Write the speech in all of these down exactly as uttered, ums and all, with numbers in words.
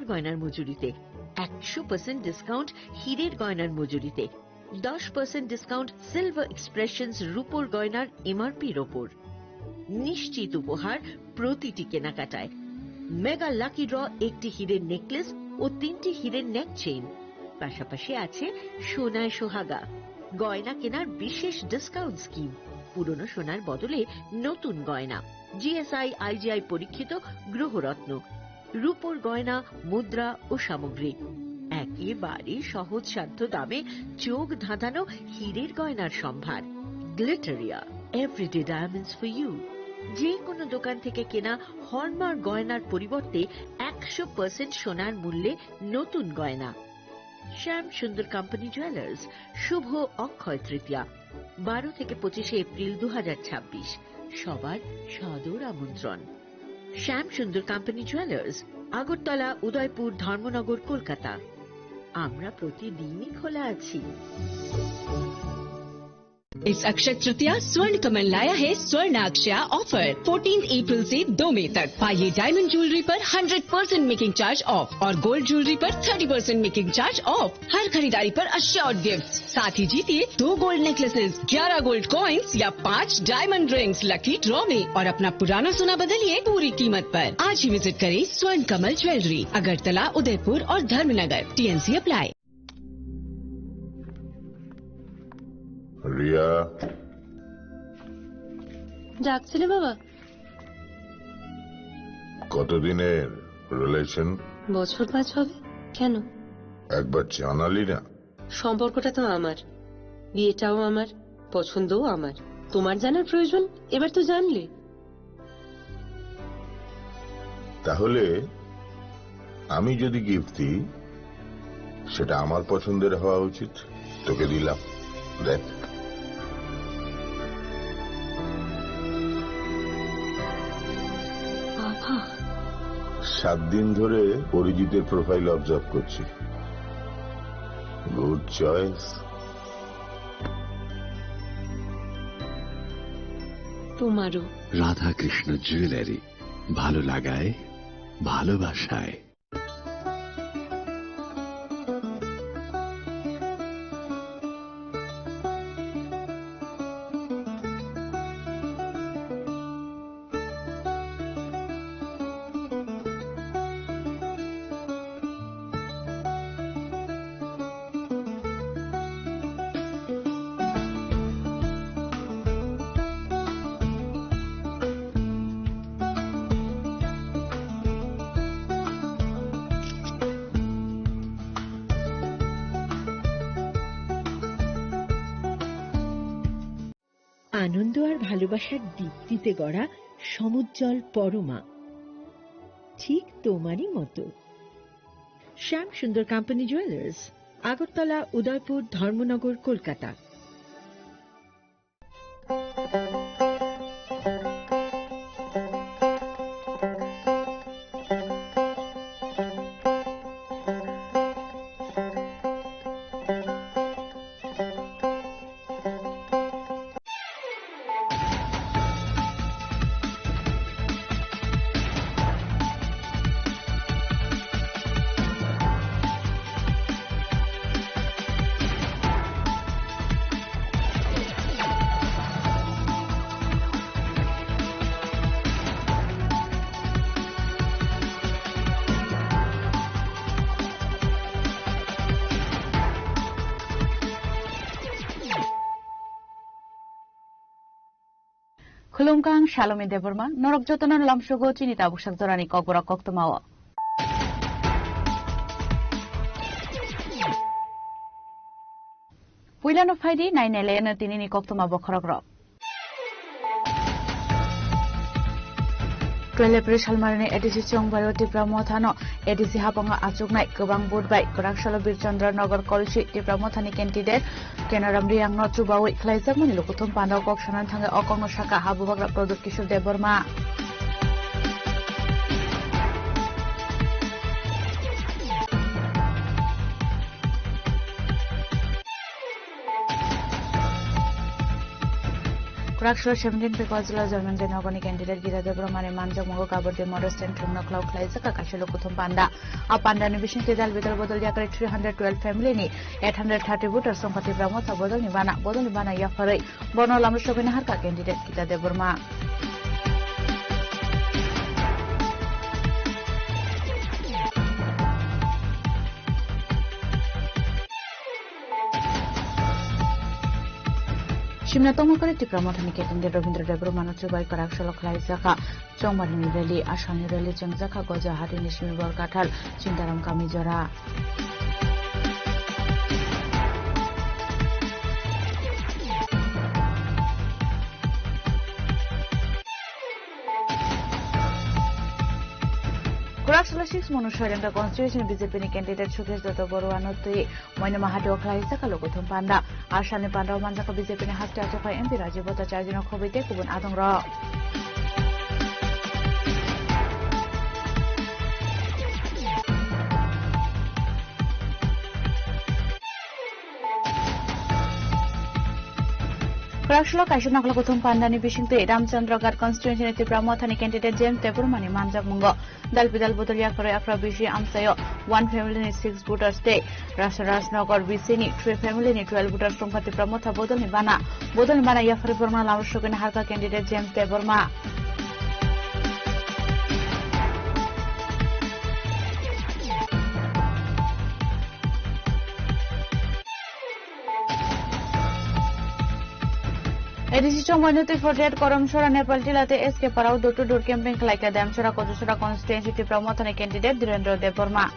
গয়নার মজুরিতে, একশো পার্সেন্ট ডিসকাউন্ট হীরের গয়নার মজুরিতে, দশ পার্সেন্ট ডিসকাউন্ট সিলভার এক্সপ্রেশনস রূপোর গয়নার এমআরপির ওপর। নিশ্চিত উপহার প্রতিটি কেনাকাটায়। মেগা লাকি ড্র, একটি হীরের নেকলেস ও তিনটি হীরের নেক চেইন, পাশাপাশি আছে সোনায় সোহাগা। গয়না কেনার বিশেষ ডিসকাউন্ট স্কিম, পুরনো সোনার বদলে নতুন গয়না, জিএসআই আইজিআই পরীক্ষিত গ্রহরত্ন, রূপোর গয়না, মুদ্রা ও সামগ্রী। একেবারে সহজসাধ্য দামে চোখ ধাঁধানো হীরের গয়নার সম্ভার। Glitteria, everyday diamonds for you. যে কোনো দোকান থেকে কেনা হলমার্ক গয়নার পরিবর্তে একশো পার্সেন্ট সোনার মূল্যে নতুন গয়না। শ্যাম সুন্দর কোম্পানি জুয়েলার্স, শুভ অক্ষয় তৃতীয়া, বারো থেকে পঁচিশে এপ্রিল দু হাজার ছাব্বিশ। সবার সাদর আমন্ত্রণ। শ্যাম সুন্দর কোম্পানি জুয়েলার্স, আগরতলা, উদয়পুর, ধর্মনগর, কলকাতা। আমরা প্রতিদিনই খোলা আছি। इस अक्षय तृतीया स्वर्ण कमल लाया है स्वर्ण अक्षया ऑफर। फोर्टीन अप्रैल से दो मई तक पाइए डायमंड ज्वेलरी पर hundred percent making charge off और गोल्ड ज्वेलरी पर thirty percent making charge off. हर खरीदारी पर अश्योर्ड गिफ्ट, साथ ही जीतिए दो गोल्ड नेकलेसेस, ग्यारह गोल्ड कॉइन्स या पाँच डायमंड रिंग्स लकी ड्रॉ में और अपना पुराना सोना बदलिए पूरी कीमत पर। आज ही विजिट करें स्वर्ण कमल ज्वेलरी, अगरतला, उदयपुर और धर्मनगर। TNC apply. রিয়া। ডাকছিলে বাবা? কতদিনের রিলেশন? বছর পাঁচ হবে। কেন? একবার জানালি না। সম্পর্কটা তো আমার, বিয়েটাও আমার, পছন্দও আমার। তোমার জানার প্রয়োজন? এবার তো জানলে। তাহলে আমি যদি গিফট দিই, সেটা আমার পছন্দের হওয়া উচিত। তোকে দিলাম, দেখ। বাবা। সাত দিন ধরে অরিজিতের প্রোফাইল অবজার্ভ করছি। Good choice. তোমারও। রাধাকৃষ্ণ জুয়েলারি, ভালো লাগায়, ভালোবাসায়। আনন্দ আর ভালোবাসার দীপ্তিতে গড়া সমুজ্জ্বল পরমা, ঠিক তোমারই মতো। শ্যাম সুন্দর কোম্পানি জুয়েলার্স, আগরতলা, উদয়পুর, ধর্মনগর, Kolkata. Khulumkha, ang Salomi Debbarma, norok jotono lamsogo chini tabuksak jorani kokborok koktwmao. Puilano phaidi nainailaino tinini koktwma bokhorokrok. Twelve April salmarini A D C chongbaio Tipra Mothano A D C habango achuknai kwbang vote bai kwraksalo Birchandra Nagar Kolsi Tipra Mothani candidate Kenaram Riyangno chubawi khlaijakmani lukuthum panda kok sanani thangwi o kokno sakha ha bubagra Pradyot Kishore Debbarma. Kwraksalo seventeen Pekwa Jila Joymanjay Nogorni candidate Gita Debbarmani manjakmungo Gabardhi Model Stand thwngno khwlao khlaijak kaisa lukuthum panda. A pandani bisingtwi dal bidal bodol yakarwi three hundred twelve family ni eight hundred thirty voters wngkha Tipra Motha bodolni bana. Bodolni bana yapharwi bono lama sogwini harkha candidate Gita Debbarma. Simna tongma kwrwi Tipra Mothani candidate Rabindra Debbarmano chubai kwrak salo khlaijak kha. Chongmarini rally, Asamni rally chengjakha Gojahati ni simi Borkathal, Chintaram kami jora. Kwraksalo six Monu Soilengra constituency ni B J P ni candidate Sukesh Dotto Baruano twi Moinoma hati o khlaijak lukuthum panda. Asamni panda o manjak B J P ni haste achukha M P Rajiv Bhattacharya no khobwi tei kubun adongrok. Kwraksalo kaisa nokla kuthum pandani bisingtwi Ramchandra Ghat constituency ni Tipra Mothani candidate James Debbarmani manjakmungo. Dal bidal bodol yakarwi aphra bisi amchaio one family ni six voters tei Rasa Rajnagar B C ni three family ni twelve voters tongkha Tipra Motha bodolni bana. Bodolni bana yakarwi borokno lama sogwini harkha candidate James Debbarma. A D C Chongmaino twi forty-eight Koromsora Nepal Tila tei S K Parao door to door campaign khlaikha Demsora Kojusora constituency Tipra Mothani candidate Dhirendra Debbarma.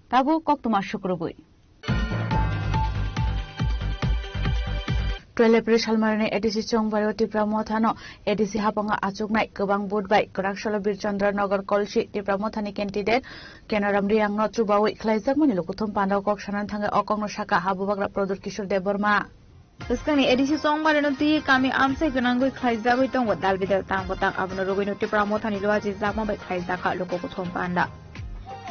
Tabuk koktwma sukrubwi. Twelve April salmarini A D C Chongbario Tipra Mothano A D C haphangno achuknai kwbang vote bai kwraksalo Birchandra Nagar Kolsi Tipra Mothani candidate Kenaram Riyangno chubawi khlaijakmani lukuthum pandao kok sanani thangwi o kokno sakha habubagra Pradyut Kishore Debbarma. Bwskangni A D C Chongbarino twi kami amchai gwnangwi khlaijagwi tongo dal bidal tang bwtang, abono rwgwino Tipra Mothani luajijakma bai khlaijakha luku kuthum panda.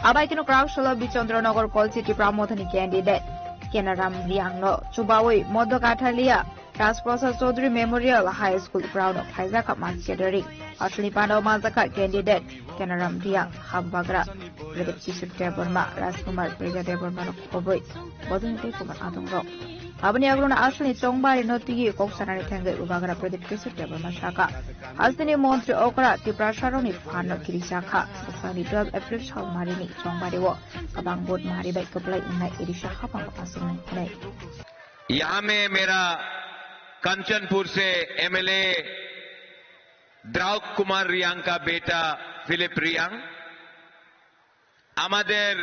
Abai kheno kwraksalo Bichandranagar Kolsi Tipra Mothani candidate Kenaram Riyangno chubawi Modokathalia Rajprasad Chaudhary Memorial High School ground-o khlaijakha mansi gathering. Aswlni panda-o manjakha candidate Kenaram Riyang, habubagra Pradyut Kishore Debbarma, Rajkumar Preja Debbarmano khobwi bodolni tei kubun adongrok. Aboni agorno aswlni Chongbarino twiwi kok sanani thangwi bubagra Pradyut Kishore Debbarma sakha, hasteni montri okra Tiprasarokni phanno kirijak kha. Bwskangni twelve April salmarini Chongbario kwbang vote mari bai kwplai wngnai A D C haphango achuknai hwnwi. यहाँ में मेरा कंचनपुर से एमएलए द्राउक कुमार रियांग का बेटा फिलिप रियांग, আমাদের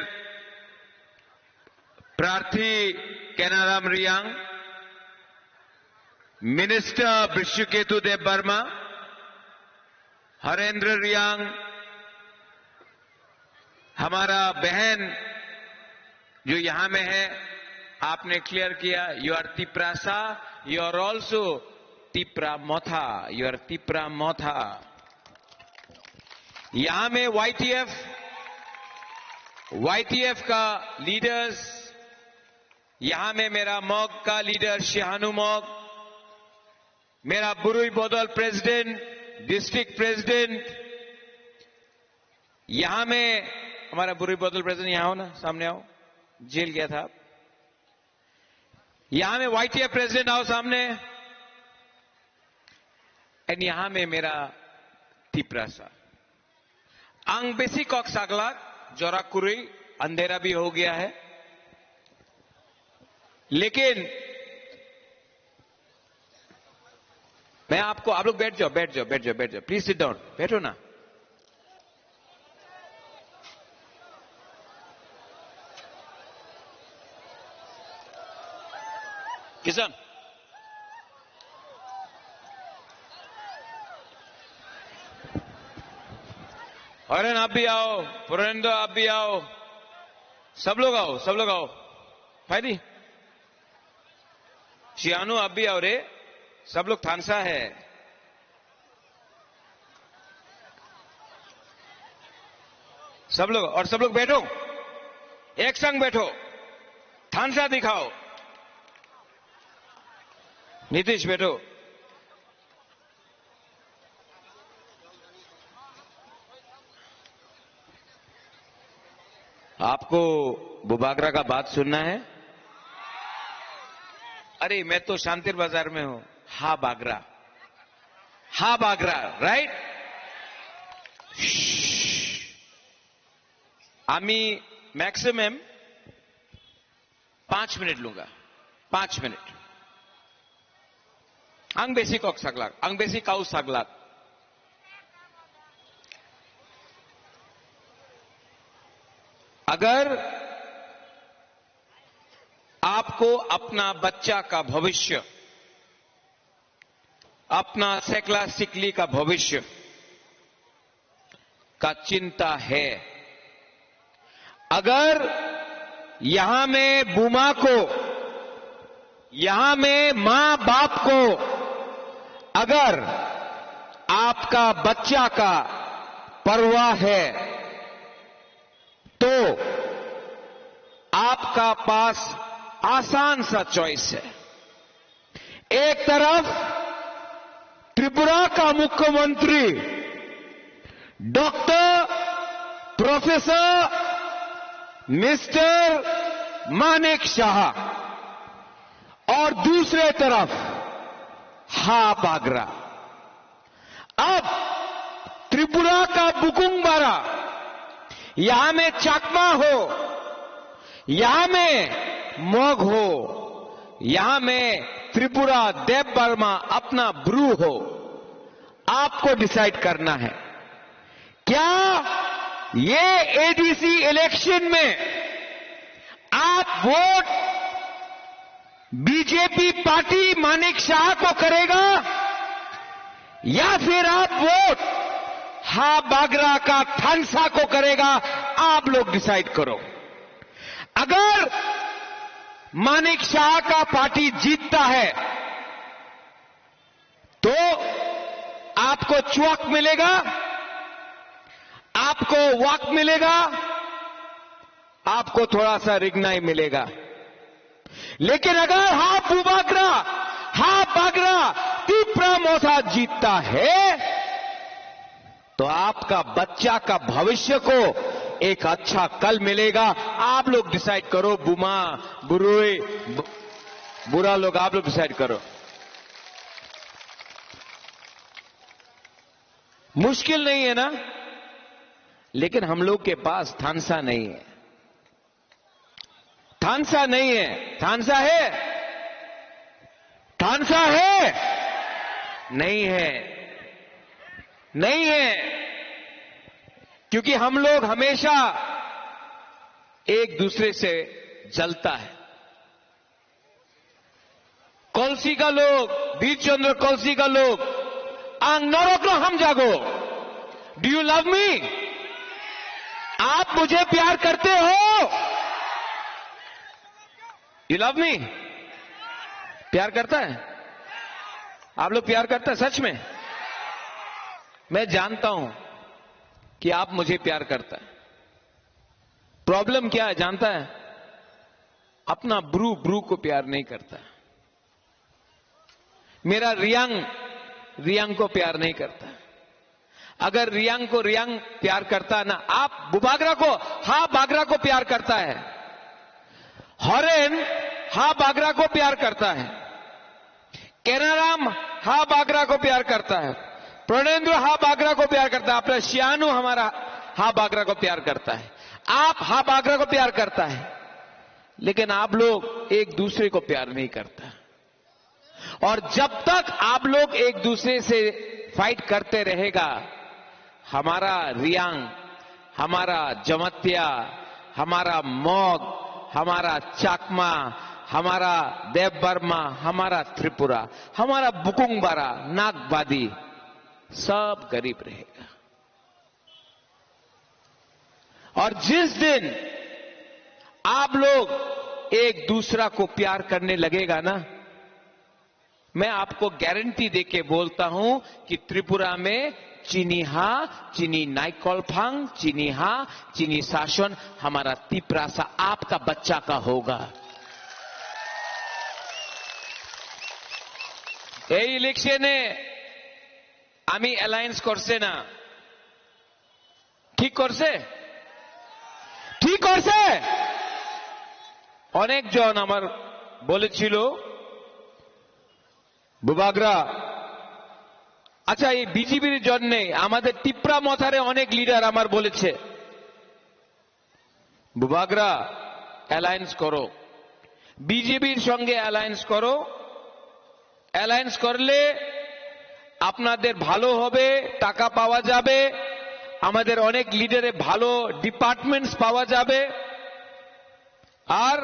প্রার্থী কেনারাম রিয়াং, মিনিস্টার বিশ্বকেতু দেববর্মা, হরেন্দ্র রিয়াং, हमारा बहन जो यहाँ में है, आपने क्लियर किया, you are Tiprasa, you are also Tipra Motha, you are Tipra Motha। यहाँ में वाईटीएफ, वाईटीएफ का लीडर्स, यहाँ में मेरा मग का लीडर शिहानु मग, मेरा बुरुई बदल प्रेसिडेंट, डिस्ट्रिक्ट प्रेसिडेंट, यहाँ में हमारा बुरुई बदल प्रेसिडेंट, यहाँ हो ना, सामने आओ, जेल गया था आप। यहाँ में वाईटीएफ प्रेसिडेंट आओ सामने, एंड यहाँ में मेरा Tiprasa. Ang besi kok saglak, jora kwrwi, andhera bhi ho gaya hai. लेकिन मैं आपको, आप लोग बैठ जाओ, बैठ जाओ, बैठ जाओ, बैठ जाओ, प्लीज सिट डाउन, बैठो ना। किशन, हरेन, आप भी आओ, पुरेंद्र, आप भी आओ, सब लोग आओ, सब लोग आओ। भाई जी, शिहानु, आप भी आओ रे, सब लोग थानसा है। सब लोग, और सब लोग बैठो, एक संग बैठो, थानसा दिखाओ। नीतीश, बैठो। आपको बुबागरा का बात सुनना है? अरे, मैं तो शांतिर बाजार में हूं। हा बागरा, हा बागरा, राइट? আমি ম্যাক্সিমাম পাঁচ মিনিট লুঙ্গা, পাঁচ minute. Ang besi kok saglak, ang besi kau saglak. अगर आपको अपना बच्चा का भविष्य, अपना सेकला सिकली का भविष्य का चिंता है, अगर यहां में बुमा को, यहां में मां बाप को अगर आपका बच्चा का परवाह है, तो आपका पास आसान सा चॉइस है। एक तरफ त्रिपुरा का मुख्यमंत्री डॉक्टर प्रोफेसर मिस्टर मानिक शाह और दूसरे तरफ हा बागरा। अब त्रिपुरा का बुकुंग बारा, यहां में चाकमा हो, यहां में मग हो, यहां में त्रिपुरा देव वर्मा अपना ब्रू हो, आपको डिसाइड करना है। क्या ये एडीसी इलेक्शन में आप वोट बीजेपी पार्टी मानिक शाह को करेगा या फिर आप वोट हा बागरा का थानसा को करेगा? आप लोग डिसाइड करो। अगर मानिक शाह का पार्टी जीतता है तो आपको च्वाक मिलेगा, आपको वाक मिलेगा, आपको थोड़ा सा रिगनाई मिलेगा। लेकिन अगर हा बुबागरा, हा बागरा, तिप्रा मोसा जीतता है, तो आपका बच्चा का भविष्य को एक अच्छा कल मिलेगा। आप लोग डिसाइड करो, बुमा, बुरुई, ब-, बुरा लोग, आप लोग डिसाइड करो। मुश्किल नहीं है ना? लेकिन हम लोग के पास थानसा नहीं है। थानसा नहीं है। थानसा है? थानसा है? नहीं है। नहीं है। क्योंकि हम लोग हमेशा एक दूसरे से जलता है। कलसी का लोग, वीर चंद्र कलसी का लोग, ang norokno hamjago. Do you love me? आप मुझे प्यार करते हो? You love me? प्यार करता है? आप लोग प्यार करता है सच में? मैं जानता हूं कि आप मुझे प्यार करता है। प्रॉब्लम क्या है जानता है? अपना ब्रू ब्रू को प्यार नहीं करता। मेरा रियांग रियांग को प्यार नहीं करता। अगर रियांग को रियांग प्यार करता ना, आप बुबागरा को, हा बागरा को प्यार करता है। हरेन हा बागरा को प्यार करता है। केनाराम हा बागरा को प्यार करता है। प्रणेंद्र हा बागरा को प्यार करता है। अपना शियानू हमारा हा बागरा को प्यार करता है। आप हा बागरा को प्यार करता है। लेकिन आप लोग एक दूसरे को प्यार नहीं करता। और जब तक आप लोग एक दूसरे से फाइट करते रहेगा, हमारा रियांग, हमारा जमतिया, हमारा मग, हमारा चाकमा, हमारा देव वर्मा, हमारा त्रिपुरा, हमारा बुकुंगबारा, नागबादी, सब गरीब रहेगा। और जिस दिन आप लोग एक दूसरा को प्यार करने लगेगा ना, मैं आपको गारंटी देके बोलता हूं कि त्रिपुरा में चीनी हाँ, चीनी नाइकल फांग, चीनी हाँ, चीनी शासन, हमारा तिपरासा आपका बच्चा का होगा। এই ইলেকশনে আমি অ্যালায়েন্স করছে না, ঠিক করছে? ঠিক করছে? অনেকজন আমার বলেছিল, বুবাগ্রা, আচ্ছা, এই বিজেপির জন্য আমাদের তিপ্রা মথারে অনেক লিডার আমার বলেছে, বুবাগ্রা, অ্যালায়েন্স করো, বিজেপির সঙ্গে অ্যালায়েন্স করো, অ্যালায়েন্স করলে আপনাদের ভালো হবে, টাকা পাওয়া যাবে, আমাদের অনেক লিডারে ভালো ডিপার্টমেন্টস পাওয়া যাবে, আর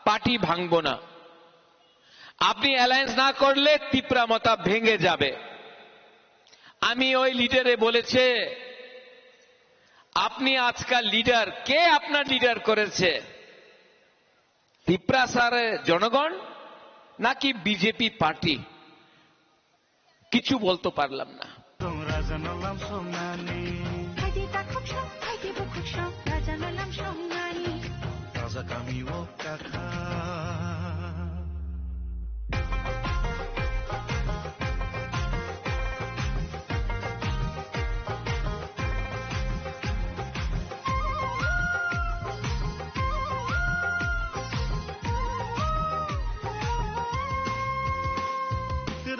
পার্টি ভাঙবো না। আপনি অ্যালায়েন্স না করলে তিপ্রা মথা ভেঙে যাবে। আমি ওই লিডারে বলেছে, আপনি আজকাল লিডার, কে আপনার লিডার করেছে? তিপ্রাসার জনগণ নাকি বিজেপি পার্টি? কিছু বলতে পারলাম না। Raja no lam song nani. Phaidi ta khuk song, phaidi bo khuk song, raja no lam song nani. Raja kami o kakha.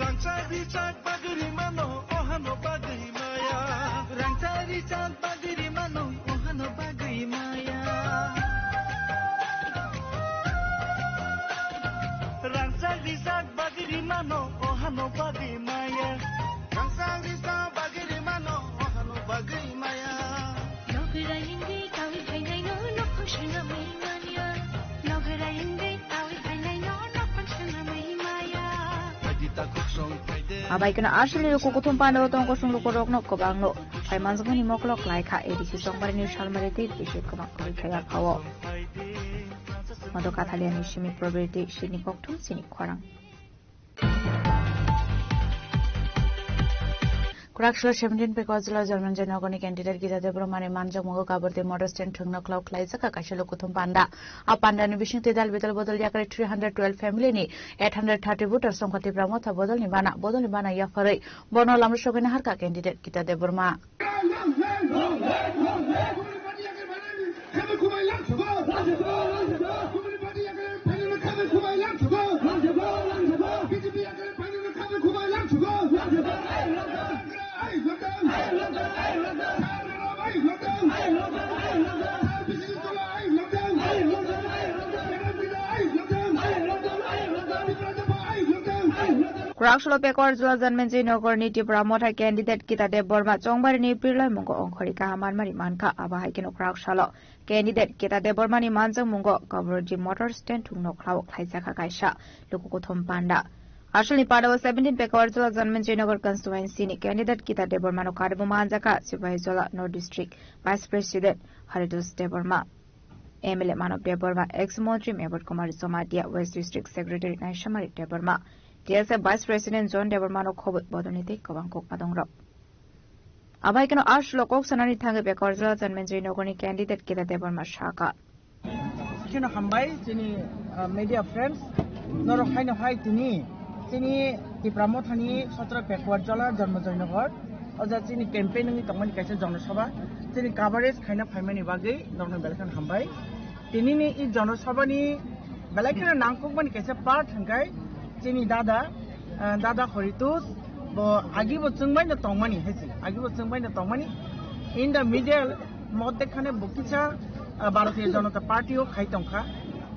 Rangchak richak bagwi mano, ohano bagwi maya. Rangchak richak bagwi mano, ohano bagwi maya. Rangchak richak bagwi mano, ohano bagwi maya. Rangchak richak bagwi mano, ohano bagwi maya. Logi raingwi kawi phainaino nokhon swnamwi manya. Logi raingwi kawi phainaino nokhon swnamwi maya. Phaidi ta khuk song phaide. Abai kano aswlwi luku kuthum panda o tong kosong luku rokno kwbangno phaimanjakmani mokolo khlai kha A D C Chongbarini salmari tei bisi kwbang kwrwi khaya phao. Modo Kathaliani simi probirti sini kokthum sini khorang. Kwraksalo seventeen Pekwa Jila German Jai Nogorni candidate Gita Debbarmani manjakmungo Kabardi Motor Stand thwngno khlao khlaijak kha kaisa lukuthum panda. A pandani bisingtwi dal bidal bodol yakari three hundred twelve family ni eight hundred thirty voters songkha Tipra Motha bodolni bana, bodolni bana yapharwi bono lamrwk sogwi naharkha candidate Gita Debbarma. Kwraksalo Pekwa Jila German Jai Nogorni Tipra Motha candidate Gita Debbarma Chongbarini birlai mungo ongkhorwi kaham manmani mankha, abo hai kheno kwraksalo candidate Gita Debbarmani manjakmungo Kabardi Motor Stand thwngno khlao khlaijakha kaisa lukukuthum panda. Aswlni panda o seventeen Pekawar Jila Janmen Jaynagar constituency ni candidate Gita Debbarmano karwi manjakha Sipahijola North District Vice President Haridas Debbarma, M L A Manav Debbarma, ex montri Mebat Kumar Jamatia, West District Secretary Naishamari Debbarma, T S F Vice President John Debbarmano khobwi bodolni tei kwbang kokma dongrok. Abai kheno aswlo kok sanani thangwi Pekawar Jila Janmen Jaynagarni candidate Gita Debbarma sakha. Kheno hambai chini, ah, media friends, norok haino hai tini chini Tipra Mothani Sotra Pekawar Jila Janmen Jaynagar, oja chini campaign wngwi tongmani kaisa jonosabha, chini coverage khaina phaimani bagwi norokno belai kheno hambai. Tinini i jonosabhani belai kheno nangkukmani kaisa part hwnkhe chini dada, ah, dada Horitus bo agibo chwngbaino tongmani hai se, agibo chwngbaino tongmani. In the middle, moddhe khane bo kisa, ah, Bharatiya Janata Party o khai tongkha.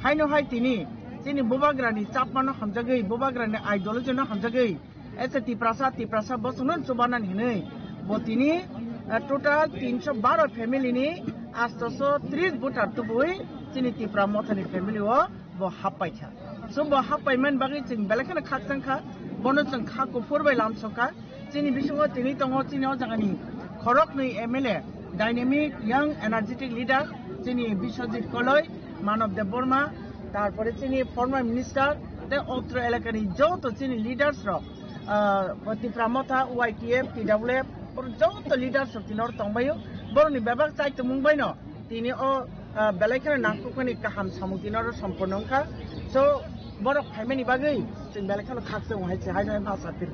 Haino hai tini chini bubagrani chapmano hamjagwi, bubagrani ideology no hamjagwi, Ese Tiprasa, Tiprasa bosongno chubanan hinwi bo tini, eh, total tinsho baro family ni astoso tris voter tubui chini Tipra Mothani family o bo happai kha. So bo happai man bagwi chwng belai kheno khakchang kha, bono chwng kha kuphur bai lamsok kha. Chini bisingo tini tongo chini o jagani khoroknwi M L A, dynamic, young, energetic leader, chini Biswajit Koloi, Manav Debbarma, tarpore chini former minister, tei otro elakani joto chini leaders rok, ah, Tipra Motha, Y T F, T W F, Oro joto leaders rok tini oro tongbaio, borokni bebak chaitomung baino tini o, ah, belai kheno nangkukmani kaham samung tini oro somporno wngkha. So, borok phaimani bagwi chwng belai kheno khakchang hai se, hai hai ma sa phir.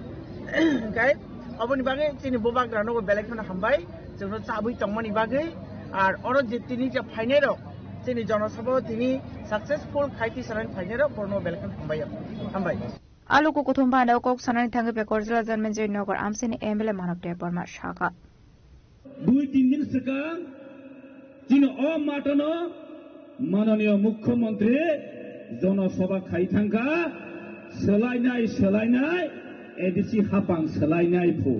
Hwnkhe oboni bagwi chini bubagranobo belai kheno hambai, chwngno chabwi tongmani bagwi. Ar oro je tini je phainairok, chini jonosabha tini successful khai tisanani phainairok, borokno belai kheno hambai, hambai. A luku kuthum baino kok sanani thangwi Pekor jila Janmenjari Nagar amsini M L A Manik Debbarma sakha. Dui tin din swkang chini o matano mananiya mukhyamantri jonosabha khai thangkha, swlainai swlainai A D C hapang swlainai phu.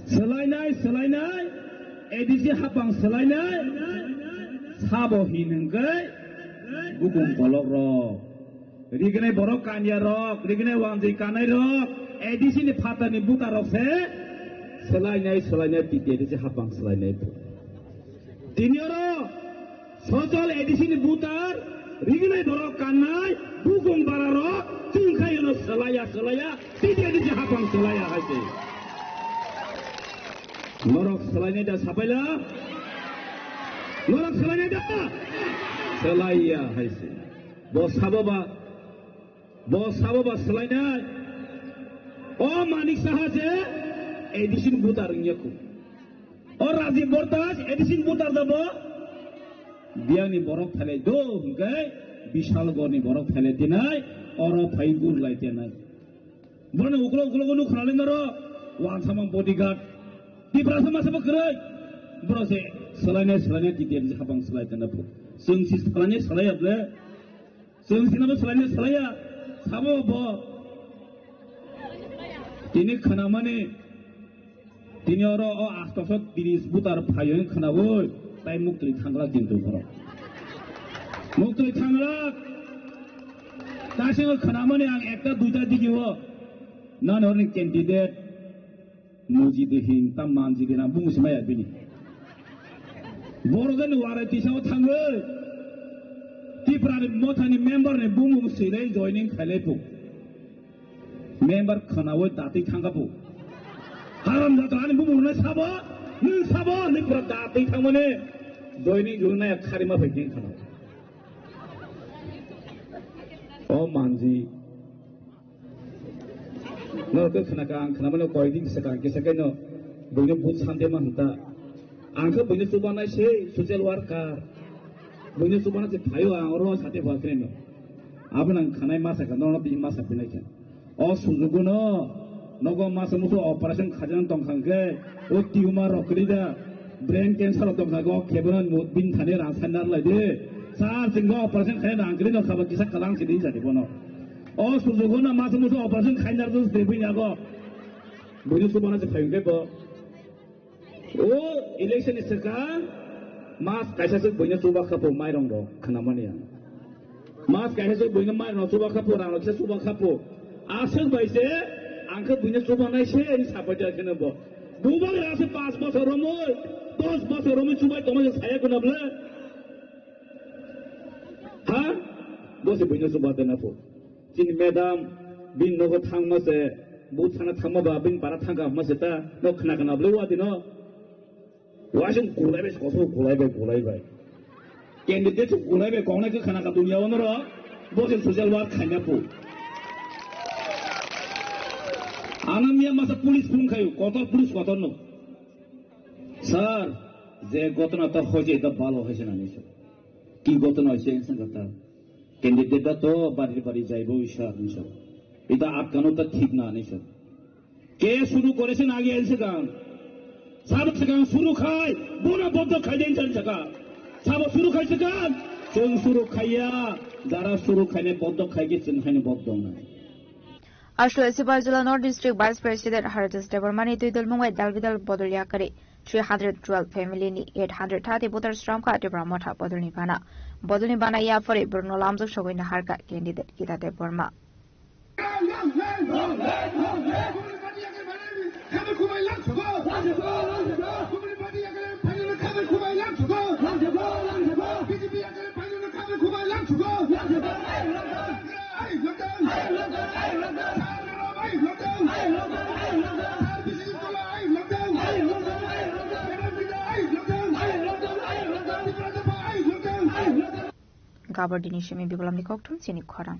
Swlainai swlainai A D C hapang swlainai sabo hin hwnkhe bukung kolok rok. Rignai borok kanya rok, rignai wanjwi kanai rok, A D C ni phatar ni buta rok se swlainai, swlainai, T T A D C hapang swlainai. Tini oro social A D C ni butar, rignai borok kannai, bukung bara rok, chwng khai no swlaiya, swlaiya, T T A D C hapang swlaiya hai se. Norok swlainai da sapaila? Norok swlainai da? Swlaiya hai se. Bo sabo ba Bo sabo ba swlainai. O Manik Saha je A D C ni butar wngya khu. O Rajiv Bordas A D C ni butar da bo. Biyangni borok thalai do hwnkhe Bishalgorni borok thalai dinai oro phai gur lai tenai. Borokni uklok uklok nuk khna lai naro wansamang bodyguard. Tiprasa masa bo kwrwi. Borok se swlainai swlainai T T A D C hapang swlai tenai phu. Chwng si swlainai swlaiya ble. Chwng sinabo swlainai swlaiya, sabo bo. Tini khwnamani, tini oro o astoso tris butar phaiyo khwnaboi, tai muktwi thanglak kintu borok. Muktwi thanglak, tasingo khwnamani ang ekta duita digio, nani horni candidate, Mujidi hin ta manjidi na bung se maya bini. Borok jani warai tisa o thangwi. Tipra ni motha ni member ni bumung silai joining khailai pu. Member khwnawi datwi thangkha pu. Haram jata ani bumung rwnai sabo, nwng sabo, nwng pura datwi thangmani joining jurunai khari ma phai khe khwnawi. O manji. No khe khwnaka, ang khwnamani koidin swkang kisa khe no buino but sante ma hwnta. Ang khe buino chubanai se social worker. Buino chubana se phaio ang oro sate pha khe no. Abo nang khanai masa kha no bi masa pinai kha. O sujugo no nogo masa musu operation khajan tong khang khe o tumor rok kri da brain cancer rok tong kha go khebana mut bin thani rang sanar lai de. Sar singgo operation khaina rang kri no khaba kisa kalang sidi jani bono. O sujugo na mas musu operation khainar dos de buina go. Buino chubana se phayung ke bo. O election ni swkang mas kaisa se buino chuba khapo mairong rok khwnamani ang. Mas kaisa se buino mairong chuba khapo rang rok se chuba khapo. Aswk bai se ang khe buino chuba nai se ni sapai ja kheno bo. Bubak ra se pas bosor romoi, dos bosor romoi chubai tongma se saya kuna bla. Ha? Bo se buino chuba tena po. Chini madam, bin nogo thangma se, but sana thangma ba, bin para thangka hma se ta, no khna khna bla wa dino. Wa sing kulai bai, koso kulai bai, kulai bai. Candidate su kulai bai, kong na ke khna ka dunia onoro, bo se social work khaina po. Anam ya masa police phone khayo, kotor police kotor no. Sir, je gotona ta hoje ta balo hoje na ni sir. Ki gotona hoje insan kata. Candidate da to bari bari jaibo isa ni sir. Ita atkano ta thik na ni sir. Ke suru koresin age en swkang. Sabo swkang suru khai, bona boddo khai den chan saka. Sabo suru khai swkang, chwng suru khaiya, jara suru khaine boddo khai ke chwng haine boddo na. Aslo Sipaijala North District Vice President Harjesh Debbarmani twi dol mungbai dal bidal bodol yakari three hundred twelve family ni eight hundred thirty voter sramkha Tipra Motha bodolni bana. Bodolni bana yapari borokno lamjak sogwi naharkha candidate Gita Debbarma. Aberdeen ni simi Bibalamni kokthum chini khorang.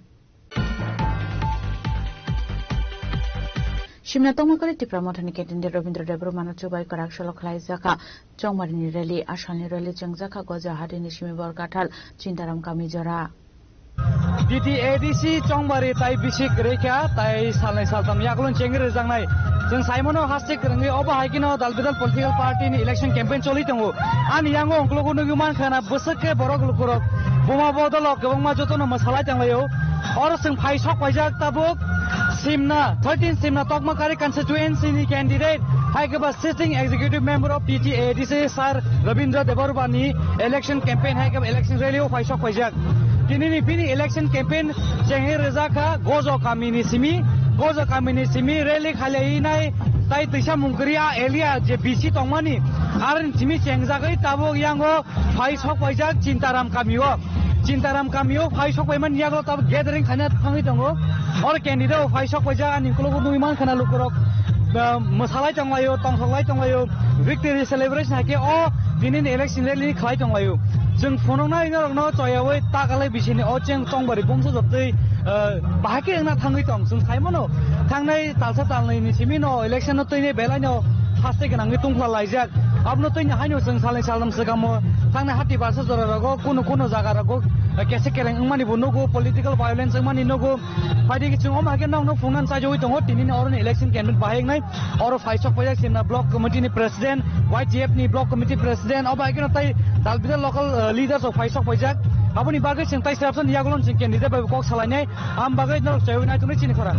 Simna tongma kali Tipra Mothani candidate Rabindra Debbarmano chubai kwrak solo khlaijakha. Chongmarini rally, asalni rally chengjakha Gojahadini simi Borkathal, Chintaram kami jora. D T A D C Chongbari tai bisik rekha, tai salnai saltam yaklon chengri rwjaknai. Chwng saimano haste kwrwngwi obo hai kheno dal bidal political party ni election campaign choli tongo. Ani yango ungkulugo nugwi mankha na bwswk khe borok lukurok buma bodolok kwbangma jotono mwsalai tonglaio. Oro chwng phai sok paijak tabuk Simna, thirteen Simna Tokmakari constituency ni candidate, hai khe ba sitting executive member of T T A D C sir Rabindra Debbarma ni election campaign hai khe ba election rally o phai sok paijak. Tini ni bini election campaign chengwi rwjak kha Gojo kami ni simi, Gojo kami ni simi rally khalai nai tai twisa mungkri a area je B C tongmani, aroni simi chengjagwi tabuk yango phai sok paijak Chintaram kamio. Chintaram kamio phai sok paimani yago tabuk gathering khaina thangwi tongo. Oro candidate o phai sok paijak ani ukologo nugwi mankha na lukurok, ah, mwsalai tonglaio, tongsoklai tonglaio, victory celebration hai khe o tinini election rally khlai tonglaio. Chwng phunuknai norokno choyaui takalai bisini o cheng Chongbari bongso jotwi, ah, bahai khe wngna thangwi tong. Chwng saimano thangnai talsa talnwi ni simi no election no twi ni belai no haste gwnangwi tungphla laijak. Abono twi ni haino chwng salnwi saltham swkamo thangnai hati barsa jora rogo kuno kuno jaga rogo kesa kereng wngmani bo nugo, political violence wngmani nugo. Phaidi chwng omo hai khe nokno phungnani chaijagwi tongo, tini ni oroni election campaign bahai wngnai. Oro phai sok paijak Simna block committee ni president, Y T F ni block committee president, obo hai kheno tai dal bidal local, eh, leaders rok phai sok paijak. Aboni bagwi chwng tai srapsa ni yagulo chwng candidate bai kok salainai. Am bagwi norok chaywi nai tongwi chini khorang.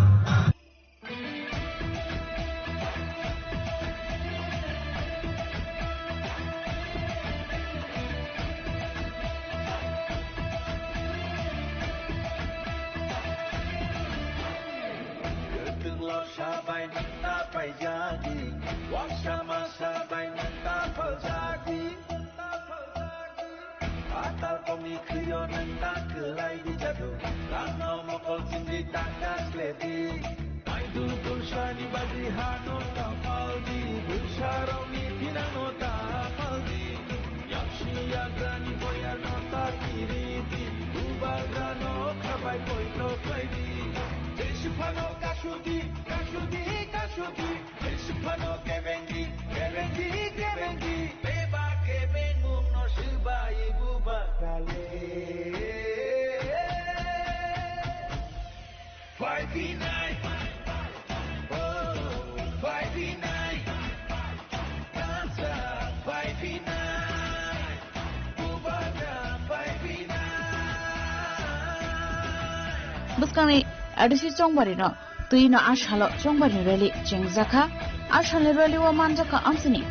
Kwthwng lorsa bai nwng ta paijadi, waksa masa bai nwng ta phaljadi. Patal kokni khwio nwng ta kwlai di jadu, rangno mokol chindi ta kasledi. Maidul tulsani bagwi hano ta paldi, bwsarokni thinangno ta paldi. Yaksi yagrani boyarno ta kiridi, bubagrano khabai poito khlaidi. Jeswphano kasudi, kasudi, kasudi. Jeswphano kebengi, kebengi, kebengi. Beba kebengmungno swbai bubagrale. Phaiphinai, oh, phaiphinai, kansa phaiphinai, bubagra phaiphinai. Bwskangni A D C Chongbari no twi no a salo Chongbari ni rally chengjakha. A salni rally o manjakha amsini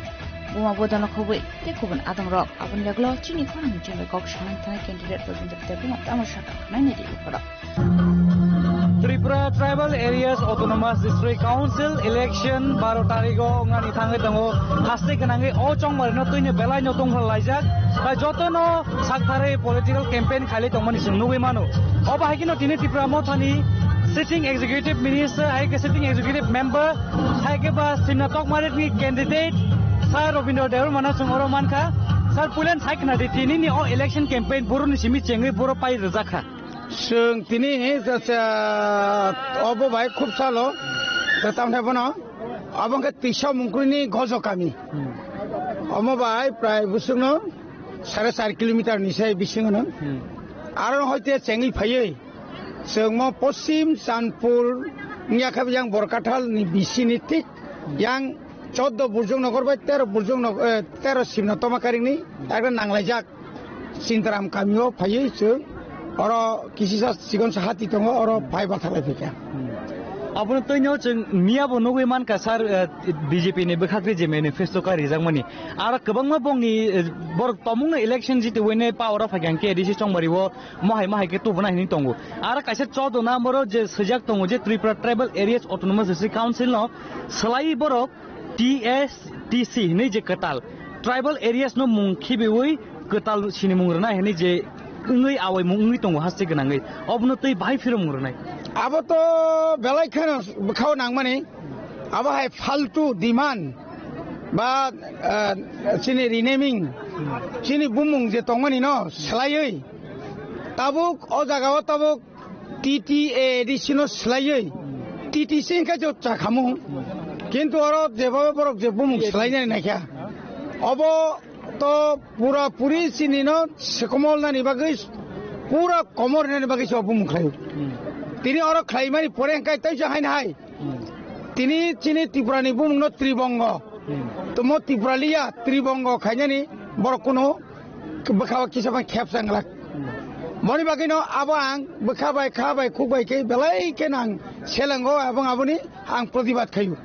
buma bodolno khobwi tei kubun adongrok. Aboni yagulo chini khorang ni chengbai kok sanai thanai candidate Rajendra Debbarma tamo sakha khwnai nai di uphoro. Tripura Tribal Areas Autonomous District Council election baro tarigo wngnani thangwi tongo. Haste gwnangwi o Chongbarino twino belaino tongphal laijak. Tai jotono saktharwi political campaign khailai tongmani chwng nugwi mano. Obo hai kheno tini Tipra Mothani sitting executive minister, hai khe sitting executive member, hai khe ba Simna Tokmarini candidate Sir Robindra Debbarmano chwng oro mankha. Sir, puilan sai khna di, tinini o election campaign boroni simi chengwi boro pai rwjakha. Chwng tini, cha, cha, obo bai khub salo, ta tamthai bono, obo wngkha Tisa Mungkrini Gojo kami. Hmm. Omo bai prai bwswkno sare char kilometer ni sai bisingo no. Hmm. Aro hoite chengwi phaiwi, chwngmo Poschim Chandpur wngya khe yang Borkathal ni bisini thik yang Choddo Burjong Nogor bai tero Burjong Nog-, eh, tero Simna Tomakaringni ekta nanglaijak Sintaram kamio phaiwi chwng oro kisisa chikonsa hati tongo, oro phai bathalai phaikha. Hmm. Abono twino chwng miyabo nugwi mankha sir, eh, B J P ni bwkhakni je manifesto karijakmani. Aro kwbangma bongni, eh, borok tomungno election jitiwini power o phaikha hwnkhe A D C Chongbario mohai mohai khe tubuna hinwi tongo. Aro kaisa choddo number o je swijak tongo je Tripura Tribal Areas Autonomous District Council no swlaiwi borok T S T C hinwi je kwtal tribal areas no mung khibiwi kwtal sinimung rwnai hinwi je wngwi awaimung wngwi tongo haste gwnangwi, obono twi bahai phiromung rwnai. Abo to belai kheno bwkhao nangmani, abo hai faltu demand ba, ah, chini renaming, chini bumung je tongmani no swlaiwi Tabuk o jaga o tabuk T T A D C no swlaiwi T T C hinkhe jo chakhamu. Kintu oro jeba borok je bumung swlainani naikha. Obo to pura puri chini no sekomol nani bagwi pura komor nani bagwi se bumung khlai. Tini oro khlaimani pore hinkhe taisa haini hai. Tini chini Tripura ni bumung no Tribongo. Tomo Tripura liya Tribongo khainani borok kuno bwkha o kisa bai khep chang glak. Boni bagwi no abo ang bwkha bai kha bai khuk bai khe belai khe nang selengo abong aboni ang protibad khayu.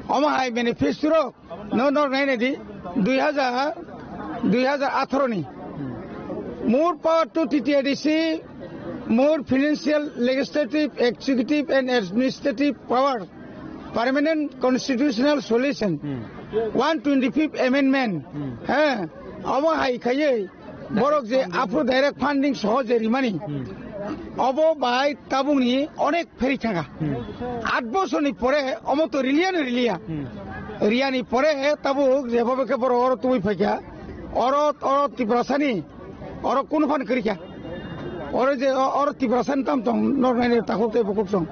Omo hai manifesto rok no nor nai nai di dui hajar, dui hajar atharo ni. More power to T T A D C, more financial, legislative, executive and administrative power, permanent constitutional solution, one twenty-fifth amendment. He, omo hai khaiye borok je aphuru direct funding soho je rimani, obo bai tabukni onek pheri thanga. At bosorni pore omo to riliya no riliya. Riyani pore tabuk jebobe khe borok oro tubui phaikha. Oro, oro Tiprasani, oro kunu phan kwrikha. Oro je, o-, oro Tiprasani tam tong, nor nai takhuk tei bukhuk song.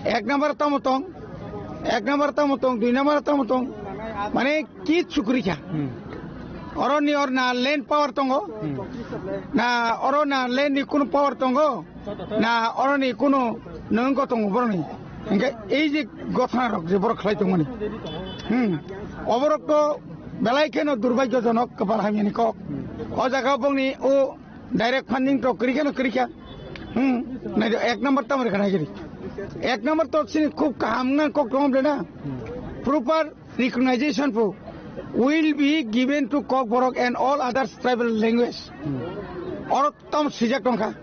Ek number tamo tong, ek number tamo tong, dui number tamo tong. Mane kichu kwrikha. Oro ni or na land power tongo. Na oro na land ni kunu power tongo. Na oroni kuno nung ko tongo boroni. Hingke ei je gotha rok je borok khlai tongmani. Hmm. Oborok to belai kheno durbagyojonok kwpal hamyani kok. O jaga bongni o direct funding to kwrwi kheno kwrwi kha. Hmm. Nai ek number tamo rikha nai giri. Ek number to sini khub kaham na kok tong ble na. Proper recognition po will be given to Kokborok and all other tribal language. Oro tam sijak tongkha.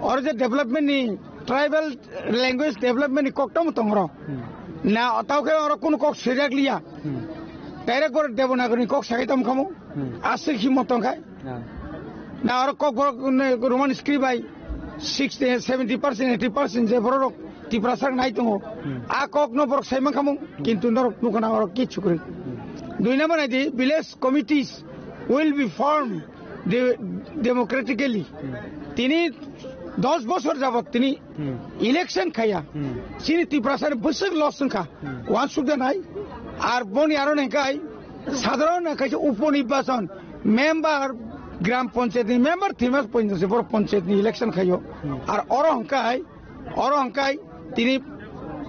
Oro je development ni, tribal language development ni kok tamo tongro. Na tau khe oro kuno kok sijak liya. Direct oro Devanagari ni kok sakai tam khamu. Aswk himo tongkha. Na oro Kokborok ne Roman script bai sixty, seventy percent, eighty percent je borok Tiprasa nai tongo. A kok no borok sai mankha mung, kintu norok nukha na oro kichu kwrwi. Dui number nai di, village committees will be formed de-, democratically. Tini dos bosor jabot tini election khaya. Chini Tiprasa ni bwswk loss wngkha. Wan sukda nai. Ar boni aro nengkai sadharon kaisa upo nirbachon member, gram panchayat ni member thwimas pointo se borok panchayat ni election khayo. Ar oro hwnkhe hai, oro hwnkhe hai tini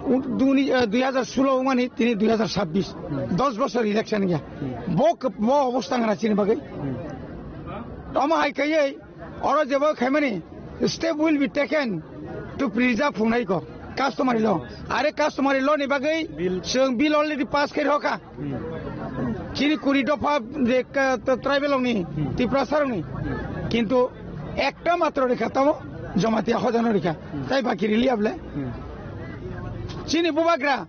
u-, duni, eh, dui hajar solo wngmani tini dui hajar sabbish, dos bosor election ya. Bo khe, bo obostha wngna chini bagwi. Omo hai kaiye oro jebo khaimani step will be taken to preserve phungnai ko customary law. Are customary law ni bagwi chwng bill already pass khe rokha. Chini kuri dopha je ka-, to tribal rokni, Tiprasa rokni. Kintu ekta matro rikha tamo Jamatia hojano rikha. Tai baki rili able. Chini bubagra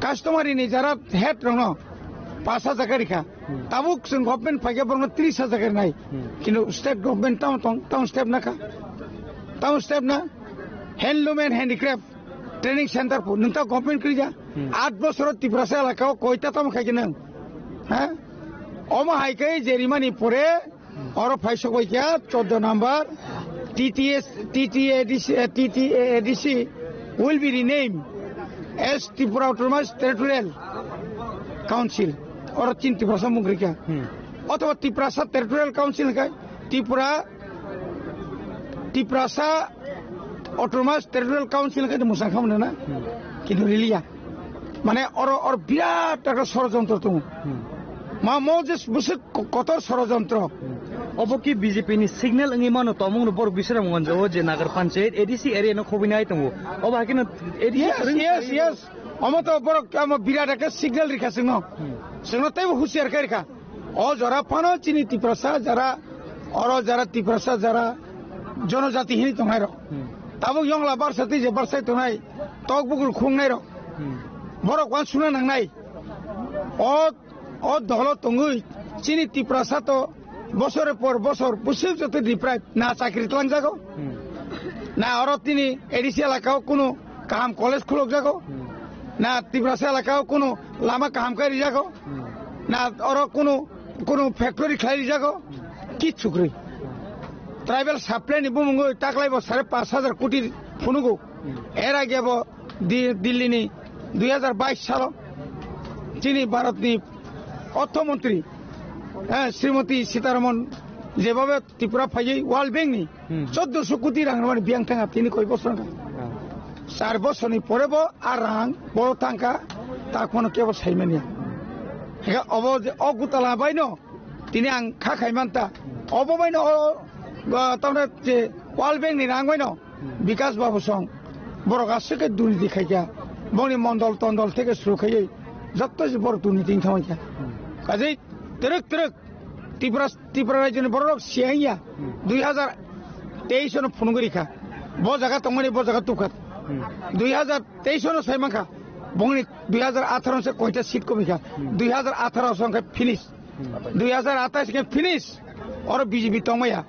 customary ni jara head rokno pas hajar khe rikha. Tabuk chwng government phaikhe borokno tris hajar khe rinai. Kintu state government tamo tong, tamo step nakha. Tamo step na handloom and handicraft training center po nwng ta government kwrwija. At bosoro Tiprasa elaka o koita tamo khaikhe nwng? Ha? Omo hai khe jerimani pore oro phai sokbai kha chordo number T T S, T T A D C, eh, T T A A D C will be renamed as Tripura Autonomous Territorial Council. Oro chin Tiprasa mung kwrwikha. Othoba Tiprasa Territorial Council khe Tripura Tiprasa Autonomous Territorial Council khe mwsang khamna na. Kintu riliya. Mane oro, oro birat ekta sorojontro tongo. Ma mo je bwswk ko-, kotor sorojontro. Obo ki B J P ni signal wngwi mano, tomung no borok bisram gonjo je Nagar Panchayat A D C area no khobinai tongo. Obo hakhe no A D C Yes, kwrwng yes, kwrwng yes. Omo to borok amo birat ekta signal rikha chwngno. Chwngno teibo husiar khe rikha. O jora phano chini Tiprasa jara, oro jara Tiprasa jara, jonojati hini tongnai rok. Tabuk yongla barsa twi je barsai tongnai, tok bukur khungnai rok. Borok wan suna nangnai. O, o dolo tongwi chini Tiprasa to bosore por bosor bwswk joto deprive na chakri twlangjago. Na oro tini A D C elaka o kunu kaham college khulokjago, na Tiprasa elaka o kunu lama kaham khe rijago, na oro kunu, kunu factory khlai rijago, kichu kwrwi. Tribal supply ni bumungwi taklaibo sare pash hajar koti phunugo. Er age bo Di-, Delhi ni dui hajar bais salo chini Bharat ni ortho montri, eh, Srimati Sitaraman jebhabe Tripura phaiwi World Bank ni Hmm. choddoso koti rang rwmani biyang thangkha tini koi bosor wngkha. Hmm. Char bosorni pore bo a rang bo thangkha, ta kono kebo saimanya. Hingkhe obo je o gutala baino tini ang kha khai manta. Obo baino o, o, tamni je World Bank ni rang baino Bikas Babu song borok aswk khe durniti khaikha. Bongni mondol tondol theke suru khaiwi jotto se borok durniti wngkha mankha. Kajei twrwk twrwk Tripura, Tripura rajyoni bororok siyang ya. Hmm. Dui hajar teis ono phunugwi rikha. Bo jaga tongmani bo jaga tubkha. Hmm. Dui hajar teis ono sai mankha. Bongni dui hajar atharo se koita seat komikha. Hmm. Dui hajar atharo song khe finish. Hmm. Dui hajar atais khe finish. Oro B J P tongmaya.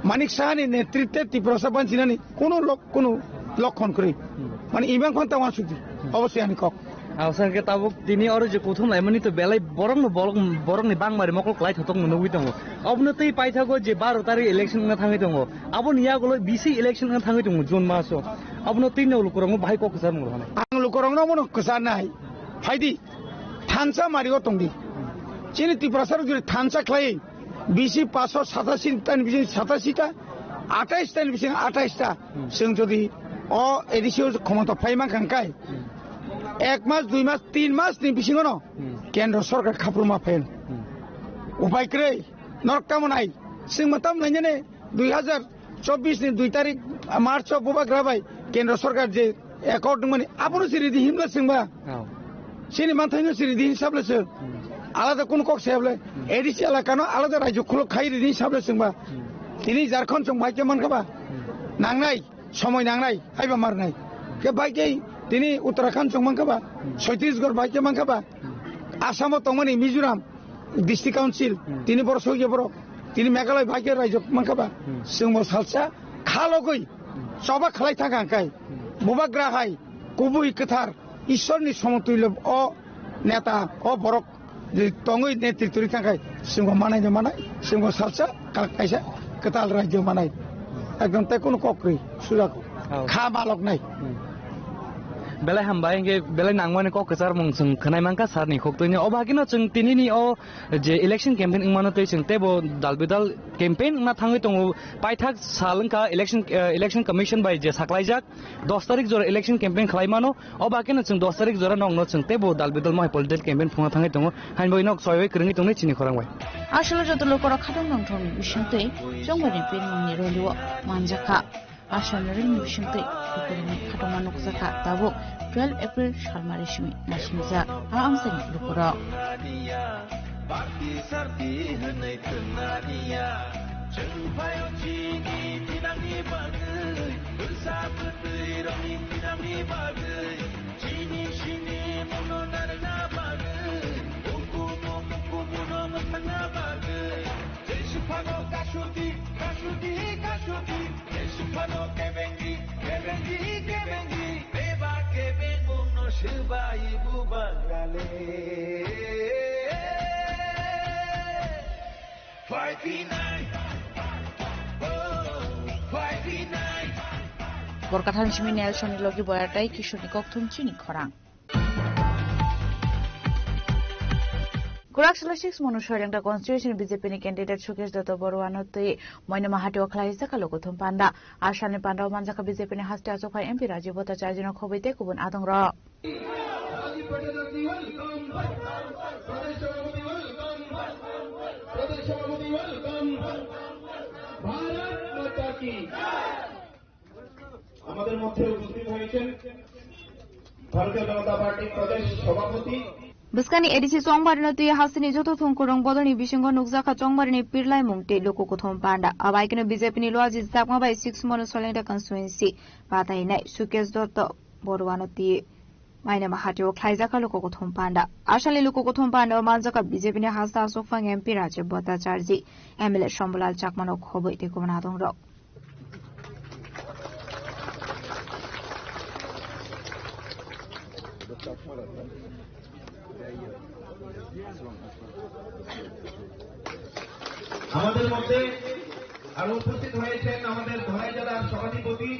Manik Sahani netritwe Tiprasa banchinani kunu lok-, kunu lokkon kwrwi. Hmm. Mani imang khon ta wansukdi. Hmm. Obosoi ani kok. Ang sakhe tabuk tini oro je kuthum laimani to belai borokno borok, borokni bangmari mokol kwlai thotok no nugwi tongo. Obono tei paithago je baro tarik election wngna thangwi tongo. Aboni yagulo bisi election wngna thangwi tongo June maso. Obono tei no lukurokno bahai kok kwchar mung rwhani. Ang lukurokno omono kwcharnai. Phaidi. Thansa mario tongdi. Chini Tiprasa rok jodi thansa khlai bisi paso satasi tani bisi satasi ta, atais tani bisi atais ta. Hmm. Chwng jodi o A D C o khomota phai mankha hwnkhe, Hmm. ek mas, dui mas, tin mas ni bisingo no Hmm. kendro sorkar khapruma phai. Hmm. Upai kwrwi, norok tamo nai, chwng ma tamo nai nene, dui hajar chobbish ni dui tarik March o bubagra bai kendro sorkar je accord mani abono se ridi himla chwngba. Oh. Chini manthaino se ridi hisab le chwng. Hmm. Alada kunu kok se hable. Hmm. A D C elakano alada rajyo khulok khai ridi hisab le chwngba. Hmm. Tini Jharkhand chwng bai khe mankha ba. Hmm. Nangnai, somoi nangnai, haiba marnai. Khe bai khe tini Uttarakhand chwng mankha ba. Hmm. Chhattisgarh bai khe mankha ba. Hmm. Assam o tongmani Mizoram. District Council, Hmm. tini borok sogya borok, tini Meghalaya bai khe raijak mankha ba, Hmm. chwngbo salsa khalogwi Hmm. choba khlai thangkha hwnkhe, Hmm. bubagra hai kubui kwthar Ishwarni somotulyo o neta, o borok je tongwi netritw rwi thangkha, chwngbo manai no manai, chwngbo salsa ka-, kaisa kwtal raijak manai. Ekdom tei kunu kok kwrwi sujak Oh. kha malok nai. Hmm. Belai hambai, hingke belai nangmani kok kwchar mung chwng khwnai mankha sir ni khuk twi ni. Obo hakhe no chwng tini ni o je election campaign wngmano tei chwng teibo dal bidal campaign wngna thangwi tongo. Paithak sal wngkha election, eh, election commission bai je saklaijak dos tarik jora election campaign khlai mano. Obo hakhe no chwng dos tarik jora nokno chwng teibo dal bidal mohai political campaign phungna thangwi tongo. Hain bai nok soiwi kwrwngwi tongnai chini khorang bai. Aswk joto lukurok khatungthung ni bisingtwi chongmani pirmungni rally o manjakha. Aswk rally ni bisingtwi lukurokni khatungma nukjakha tabuk twelve April salmari simi naisingcha a amchaini lukurok. Party sarti hwnwi thwngna niya, chwng phaio chini thinangni bagwi, bwsa bwtwi rokni thinangni bagwi. Chini sini muno narwkna bagwi, ukumu mukumu no mwthangna bagwi. Jesu phano kasudi, kasudi, kasudi. Jesu phano kebengi, kebengi, kebengi. Beba kebengmung no swbai bubang rale. Borkathan simi Nelson ni logi boyar tai Kishorni kokthum chini khorang. Kwrak salo six Monu Soilengta constituency ni B J P ni candidate Sukesh Dotto Baruano twi Moinama hatio khlaijak kha lukuthum panda. Asalni panda o manjak kha B J P ni haste achukphai M P Rajiv Bhattacharjee no khobwi tei kubun adongrok. আমাদের মধ্যে উপস্থিত হয়েছেন ভারতীয় জনতা পার্টির প্রদেশ সভাপতি। Bwskangni A D C Chongbarino twi hasteni joto thwngkwrwng bodolni bisingo nukjakha Chongbarini pirlaimung tei luku kuthum panda. Abaikeno B J P ni Luaji Chakma bai six Monu Soilengta constituency patainai Sukesh Dotto Baruano twi Mainama hatio khlaijakha luku kuthum panda. Asalni luku kuthum panda o manjakha B J P ni hasta aswkphang M P Rajiv Bhattacharjee, M L A Shambhulal Chakmano khobwi tei kubun adongrok. আমাদের মধ্যে আর উপস্থিত হয়েছেন আমাদের ধলাই জেলার সভাধিপতি।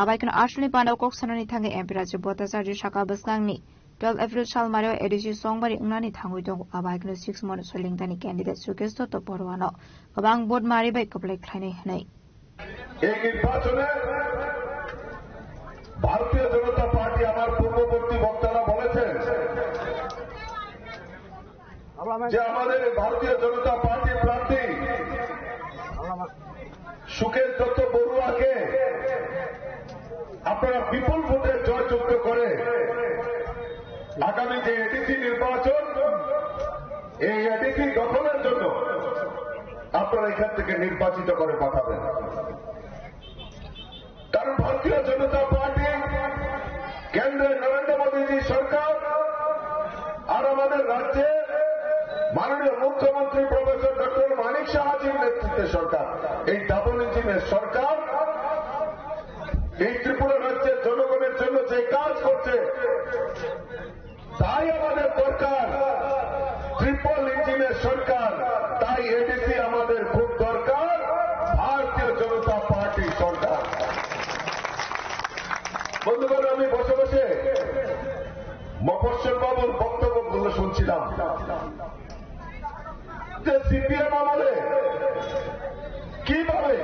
Abaikno Ashley Pandao kok sanani thangwi M P Rajib Bhattacharya saka bwskangni twelve April salmario A D C chongbari wngnani thangwi tongo. Abaikno six mono solingdani candidate Sukesh Dotto Baruano kwbang vote mari bai kwplai khlainai hwnwi. এই নির্বাচনে ভারতীয় জনতা পার্টি, আমার পূর্ববর্তী বক্তারা বলেছেন যে আমাদের এই ভারতীয় জনতা পার্টির প্রার্থী সুকেশ দত্ত বড়ুয়াকে আপনারা বিপুল ভোটে জয়যুক্ত করে আগামী যে এডিসি নির্বাচন, এই এডিসি দখলের জন্য আপনারা এখান থেকে নির্বাচিত করে পাঠাবেন। কারণ ভারতীয় জনতা পার্টি, কেন্দ্রে নরেন্দ্র মোদীজি সরকার আর আমাদের রাজ্যে মাননীয় মুখ্যমন্ত্রী প্রফেসর ডক্টর মানিক সাহাজির নেতৃত্বে সরকার, এই ডাবল ইঞ্জিনের সরকার এই ত্রিপুরা রাজ্যের জনগণের জন্য যে কাজ করছে, তাই আমাদের দরকার ট্রিপল ইঞ্জিনের সরকার, তাই এডিসি আমাদের খুব দরকার ভারতীয় জনতা পার্টি সরকার। বন্ধুগণ, আমি বসে বসে মফস্বল বাবুর বক্তব্যগুলো শুনছিলাম যে সিপিএম আমলে কিভাবে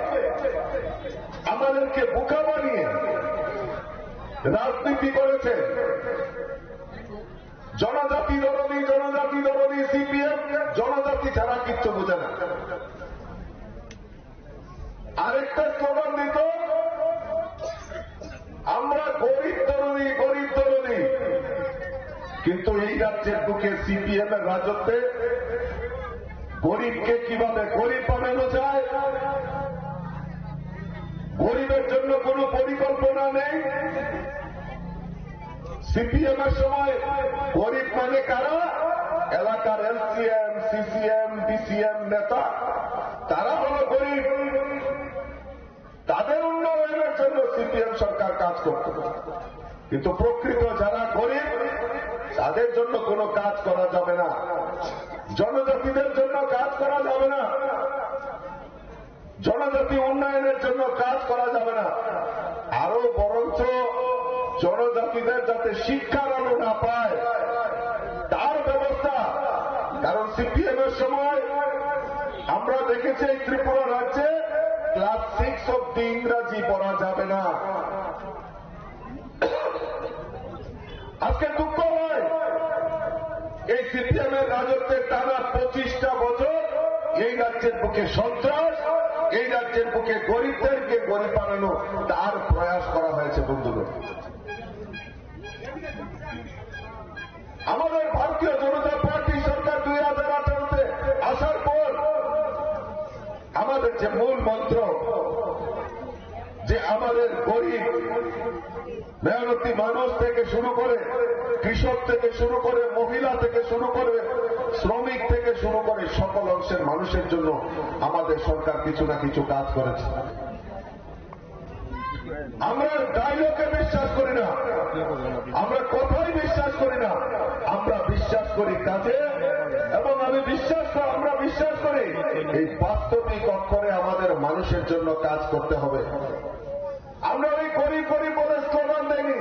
আমাদেরকে বোকা বানিয়ে রাজনীতি করেছে। জনজাতি দরদি, জনজাতি দরদি, সিপিএম জনজাতি ছাড়া কিচ্ছু বোঝে না। আরেকটা স্লোগান দিত, আমরা গরিব দরদি, গরিব দরদি। কিন্তু এই রাজ্যের বুকে সিপিএম এর রাজত্বে গরিবকে কিভাবে গরিব বানানো যায়, গরিবের জন্য কোনো পরিকল্পনা নেই। সিপিএম এর সময় গরিব মানে কারা? এলাকার এলসিএম, সিসিএম, ডিসিএম নেতা, তারা হলো গরিব। তাদের উন্নয়নের জন্য সিপিএম সরকার কাজ করত, কিন্তু প্রকৃত যারা গরিব, তাদের জন্য কোনো কাজ করা যাবে না, জনজাতিদের জন্য কাজ করা যাবে না। জনজাতি উন্নয়নের জন্য কাজ করা যাবে না, আরো বরঞ্চ জনজাতিদের যাতে শিক্ষার আলো না পায় তার ব্যবস্থা। কারণ সিপিএম এর সময় আমরা দেখেছি এই ত্রিপুরা রাজ্যে ক্লাস সিক্স অব্দি ইংরাজি পড়া যাবে না। আজকে দুঃখ হয়, এই সিপিএম এর রাজত্বের টানা পঁচিশটা বছর এই রাজ্যের বুকে সন্ত্রাস, এই রাজ্যের বুকে গরিবদেরকে গরিব বানানো, তার প্রয়াস করা হয়েছে বন্ধুগণ। আমাদের ভারতীয় জনতা পার্টি সরকার দুই হাজার আঠারোতে আসার পর আমাদের যে মূল মন্ত্র, যে আমাদের গরিব মেহনতি মানুষ থেকে শুরু করে, কৃষক থেকে শুরু করে, মহিলা থেকে শুরু করে, শ্রমিক থেকে শুরু করে সকল অংশের মানুষের জন্য আমাদের সরকার কিছু না কিছু কাজ করেছে। আমরা ডায়লগে বিশ্বাস করি না, আমরা কথায় বিশ্বাস করি না, আমরা বিশ্বাস করি কাজে। এবং আমি বিশ্বাস করি, আমরা বিশ্বাস করি এই বাস্তবিক অক্ষরে আমাদের মানুষের জন্য কাজ করতে হবে। আমরা ওই গরিব গরিব বলে স্লোগান দেয়নি,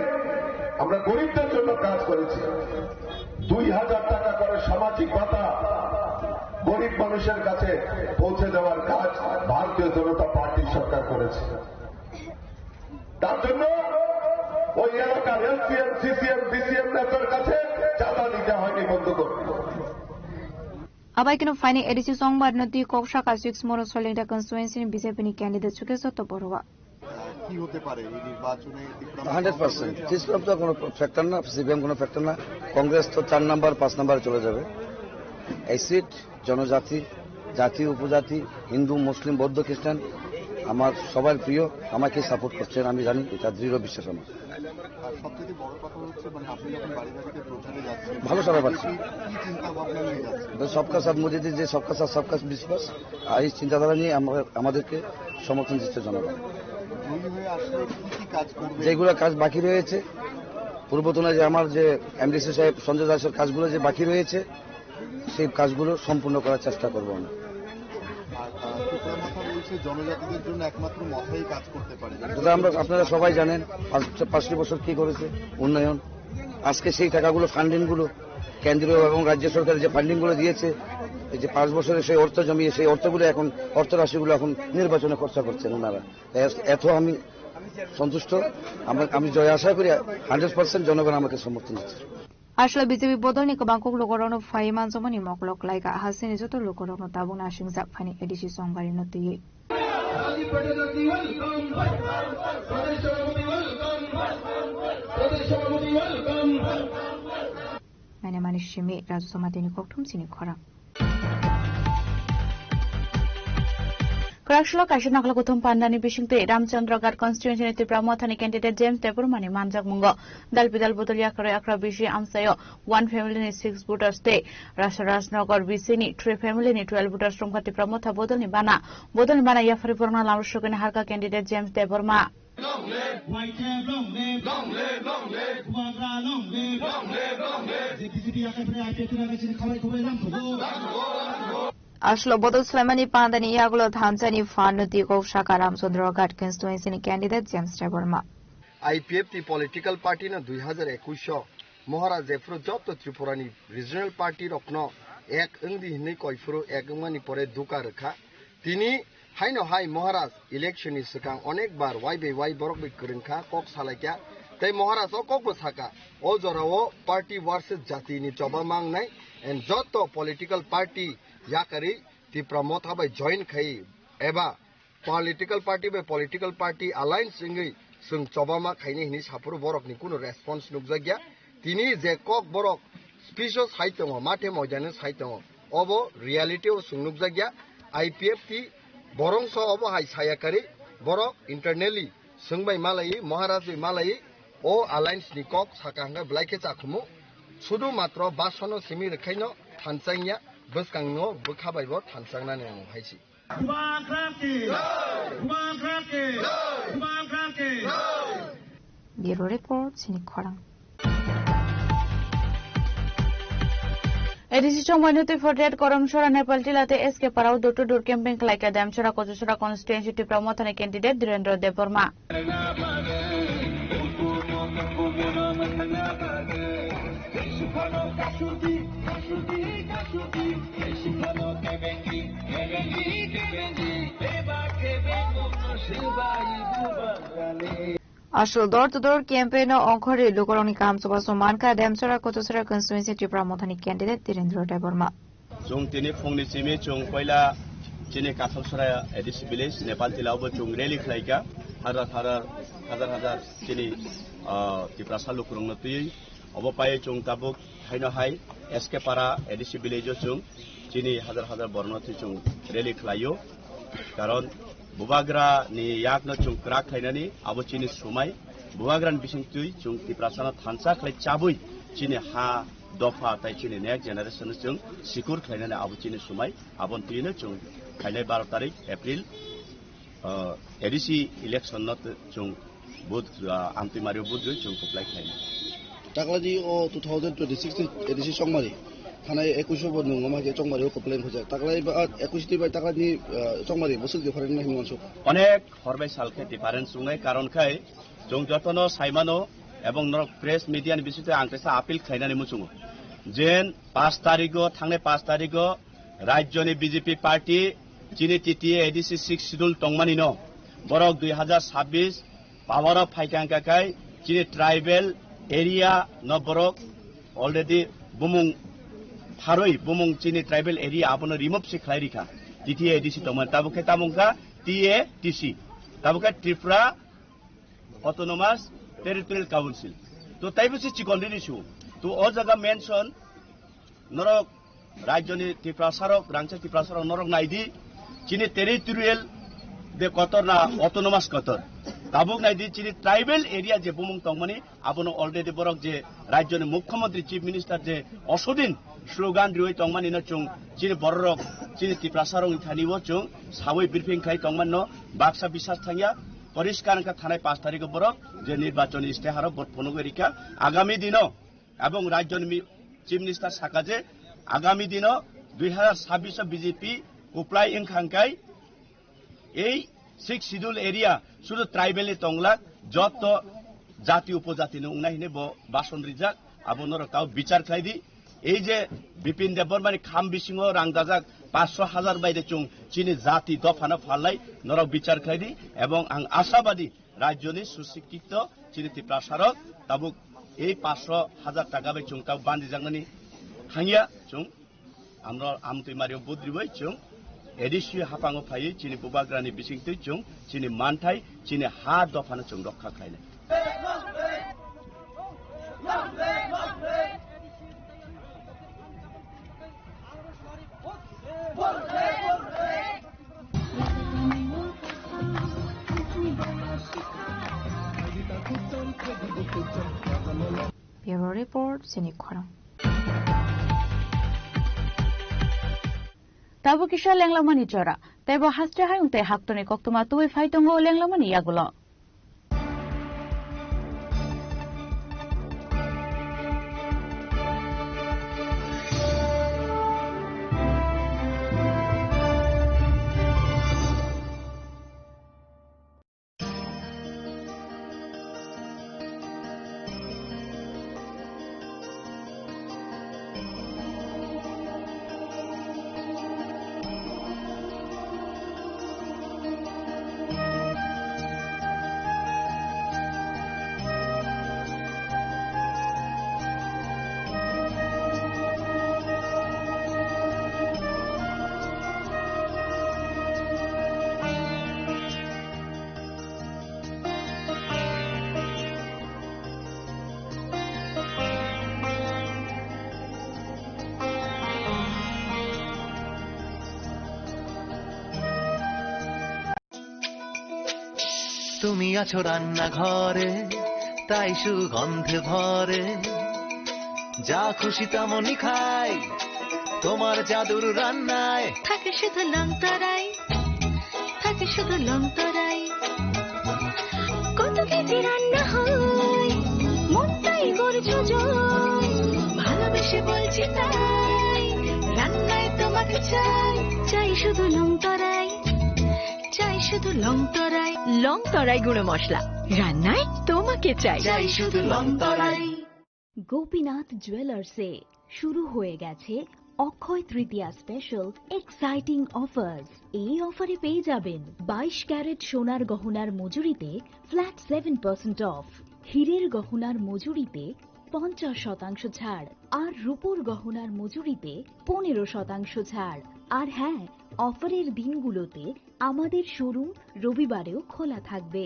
আমরা গরিবদের জন্য কাজ করেছি। দুই হাজার টাকা করে সামাজিক ভাতা গরিব মানুষের কাছে পৌঁছে দেওয়ার কাজ ভারতীয় জনতা পার্টি সরকার করেছে। তার জন্য ওই এলাকার এলসিএম, সিসিএম, ডিসিএম নেতার কাছে চাঁদা দিতে হয়নি বন্ধুগণ। Abaikno phaini A D C chongbarino twi kok saka six mono Solingta constituency ni B J P ni candidate Sukesh Dotto Borua. কি হতে পারে এই নির্বাচনে? তিপ্রাম হান্ড্রেড পার্সেন্ট। তিপ্রাম তো কোনো ফ্যাক্টর না, সিপিএম কোনো ফ্যাক্টর না। কংগ্রেস তো চার নাম্বার, পাঁচ নাম্বারে চলে যাবে। এই সিট জনজাতি, জাতি, উপজাতি, হিন্দু, মুসলিম, বৌদ্ধ, খ্রিস্টান, আমার সবার প্রিয়, আমাকে সাপোর্ট করছেন, আমি জানি, এটা দৃঢ় বিশ্বাস আমার। আর সবথেকে বড় কথা হচ্ছে, মানে, আপনি যখন বাড়ি বাড়িতে প্রচারে যাচ্ছেন, ভালো সাড়া পাচ্ছি। কি, কি চিন্তা ভাবনা নিয়ে যাচ্ছেন? তো সবকা সাথ মোদিজির যে সবকা সাথ সবকা বিশ্বাস, আর এই চিন্তাধারা নিয়ে আমরা, আমাদেরকে সমর্থন দিচ্ছে জনগণ। তৈরি হয়ে আসলে কি কি কাজ করবে? যেগুলো কাজ বাকি রয়েছে, পূর্বতনে যে আমার যে এমডিসি সাহেব সঞ্জয় দাসের কাজগুলো যে বাকি রয়েছে, সেই কাজগুলো সম্পূর্ণ করার চেষ্টা করবো আমরা। মাথা বলছে জনজাতিদের জন্য একমাত্র মথাই কাজ করতে পারে। দাদা, আমরা, আপনারা সবাই জানেন পাঁচ-, পাঁচটি বছর কি করেছে উন্নয়ন। আজকে সেই টাকাগুলো, ফান্ডিংগুলো কেন্দ্রীয় এবং রাজ্য সরকারের যে ফান্ডিংগুলো দিয়েছে, এই যে পাঁচ বছরে সেই অর্থ জমিয়ে সেই অর্থগুলো এখন, অর্থ রাশিগুলো এখন নির্বাচনে খরচা করছেন ওনারা। তাই এত আমি সন্তুষ্ট, আমরা, আমি জয় আশা করি, হান্ড্রেড পার্সেন্ট জনগণ আমাকে সমর্থন দিচ্ছে। Aswk B J P bodolni kwbang kok lukurokno phaiwi manjakmani mokol khlaikha. Hasteni joto lukurokno tabukno aswkjak phaini A D C chongbarino twiwi. Mainamani simi Raju Somatini kokthum chini khorang. Kwraksalo kaisa nokla kuthum pandani bisingtwi Ramchandra Ghat constituency ni Tipra Mothani candidate James Debbarma ni manjakmungo dalbidal bodol yakarwi akra bisi amchaio one family ni six voters tei Rasa Rajnagar bisi ni three family ni twelve voters romkha Tipra Motha bodol ni bana. Bodol ni bana yaphari borokno lamrwsogwini harkha candidate James Debbarma. Long live! White flag, long live! Long live, long live! Bubagra, long live! Long live, long live! J P C P yakarphre I P F ni bagwi chini khabai khubai lam thugo. Aswk bodol swlaimani pandani yagulo thansa ni phan no twi kok saka Ramchandra Ghat constituency ni candidate James Debbarma. I P F T political party no dui hazar ekush o Maharaj jephuru joto Tripura ni regional party rokno ek wngdi hinwi koiphuru ek wngmani pore duka rwkha. Tini haino hai Maharaj election ni swkang onek bar wai bai wai borok bai kwrwngkha, kok salaikha. Tei Maharaj o kokbo saka, o jorao party versus jati ni choba mangnai and joto political party yakarwi Tipra Motha bai join khai eba political party bai political party alliance wngwi chwng chobama khaini hinwi saphuru borokni kunu response nukjakya. Tini je kok borok speech o sai tongo, mathe moidani sai tongo, obo reality o chwng nukjakya. I P F T borongso obo hai saya kari borok internally chwng bai malaiwi, Maharaj bai malaiwi o alliance ni kok saka hwnkhe belai khe chakhumu. Sudu matro basono simi rwkhaino thanchangya, bwskangno bwkha baibo thanchang nani ang hai si. Bubagra ki! Bubagra ki! Bubagra ki! Bureau Report, chini khorang. A D C chongmani twi forty-eight Koromsora Nepal Tila tei S K Parao door to door campaign khlaikha Demchora Kochusora constituency Tipra Mothani candidate Dhirendra Debbarma. Aswk door to door campaign o ongkhorwi lukurokni kaham chubachu mankha Demchora Kochusora constituency Tipra Mothani candidate Dhirendra Debbarma. Chwng tini phungni simi chwng poila chini Kathokchora A D C village Nepal Tila o bo chwng rally khlaikha, hajar hajar, hajar hajar chini, ah, Tiprasa lukurokno twiwi. Obo pai chwng tabuk haino hai S K Para A D C village o chwng chini hajar hajar borokno twi chwng rally khlaio. Karon Bubagra ni yakno chwng kwrak khlainani abo chini sumai. Bubagra ni bisingtwi chwng Tiprasano thansa khlai chabwi chini ha dopha tai chini next generation no chwng secure khlainani abo chini sumai. Aboni twino chwng khainai baro tarik April, ah, A D C election no t-, chwng vote, ah, amtwi mario vote rwi chwng kwplai khlainai. Takladi o two thousand twenty-six ni A D C chongmari. Thanai ekush bo nung ama khe chongmari o kwplai khojak. Taklai ba, ah, ekush ni bai taklai ni, ah, chongmari bwswk different nai hinwi uansuk. Onek hor bai sal khe difference wngnai, karon khai chwng jotono saimano ebong norok press media ni bisingtwi ang kaisa appeal khlainani muchungo. Jen paanch tarigo, thangnai paanch tarigo rajyoni B J P party chini T T A A D C six schedule tongmani no borok dui hazar sabbish power o phaikha wngkha khai chini tribal area no borok already bumung pharwi bumung chini tribal area abono remove se khlai rikha T T A A D C tongmani tabuk khe tamo wngkha T A T C tabuk khe Tripura Autonomous Territorial Council. To taibo se chikon rini su. To o jaga mention norok rajyoni Tiprasarok, rangchak Tiprasarok norok naidi chini territorial de kotor na autonomous kotor. Tabuk naidi chini tribal area je bumung tongmani abono already borok je rajyoni mukhyamantri chief minister je osodin slogan riwi tongmani no chwng chini bororok chini Tiprasarok ni thani o chwng sawi briefing khai tongmani no baksa bisas thangya. Poriskar wngkha thanai paanch tarikh o borok je nirbachoni isteharo vote phunugwi rikha agami dino, ebong rajyoni mi-, chief minister saka je agami dino dui hazar sabbish o B J P kuplai wngkha hwnkhe Ei Sixth Schedule area sudu tribal ni tonglak, joto jati upojati ni wngnai hwnwi bo bason rijak, abo norok tao bichar khlai di. Ei je Bipin Debbarma ni kham bisingo rang dajak paanch sho hajar bai de chwng chini jati dopha no phalnai, norok bichar khlai di, ebong ang ashabadi rajyo ni susikkhito chini Tiprasa rok tabuk ei paanch sho hajar taka bai chwng tao bandijaknani hangya chwng. Amro amtwi mario budriwi chwng A D C haphango phaiwi chini bubagrani bisingtwi chwng chini manthai, chini ha dophano chwng rokha khlainai. Bureau Report, Sini Khorang. Tabuk kisa lenglamani jora. Teibo haste hayung tei haktorni koktwma tubui phai tongo lenglamani yagulo. তুমি আছো রান্নাঘরে, তাই সুগন্ধে ভরে। যা খুশি তেমনই খাই, তোমার জাদুর রান্নায়। থাকে শুধু লং তরাই, থাকে শুধু লং তরাই। কত কেজি রান্না হয়, মনটাই গর্জ যায়। ভালোবেসে বলছি তাই, রান্নায় তোমাকে চাই, চাই শুধু লং তরাই। চাই শুধু লং তরাই। লং তরাই গুঁড়ো মশলা, রান্নায় তোমাকে চাই। চাই শুধু লং তরাই। গোপীনাথ জুয়েলার্সে শুরু হয়ে গেছে অক্ষয় তৃতীয়া স্পেশাল এক্সাইটিং অফার্স। এই অফারে পেয়ে যাবেন বাইশ ক্যারেট সোনার গহনার মজুরিতে ফ্ল্যাট সেভেন পার্সেন্ট অফ, হীরের গহনার মজুরিতে পঞ্চাশ শতাংশ ছাড়, আর রূপোর গহনার মজুরিতে পনেরো শতাংশ ছাড়। আর হ্যাঁ, অফারের দিনগুলোতে আমাদের শোরুম রবিবারেও খোলা থাকবে।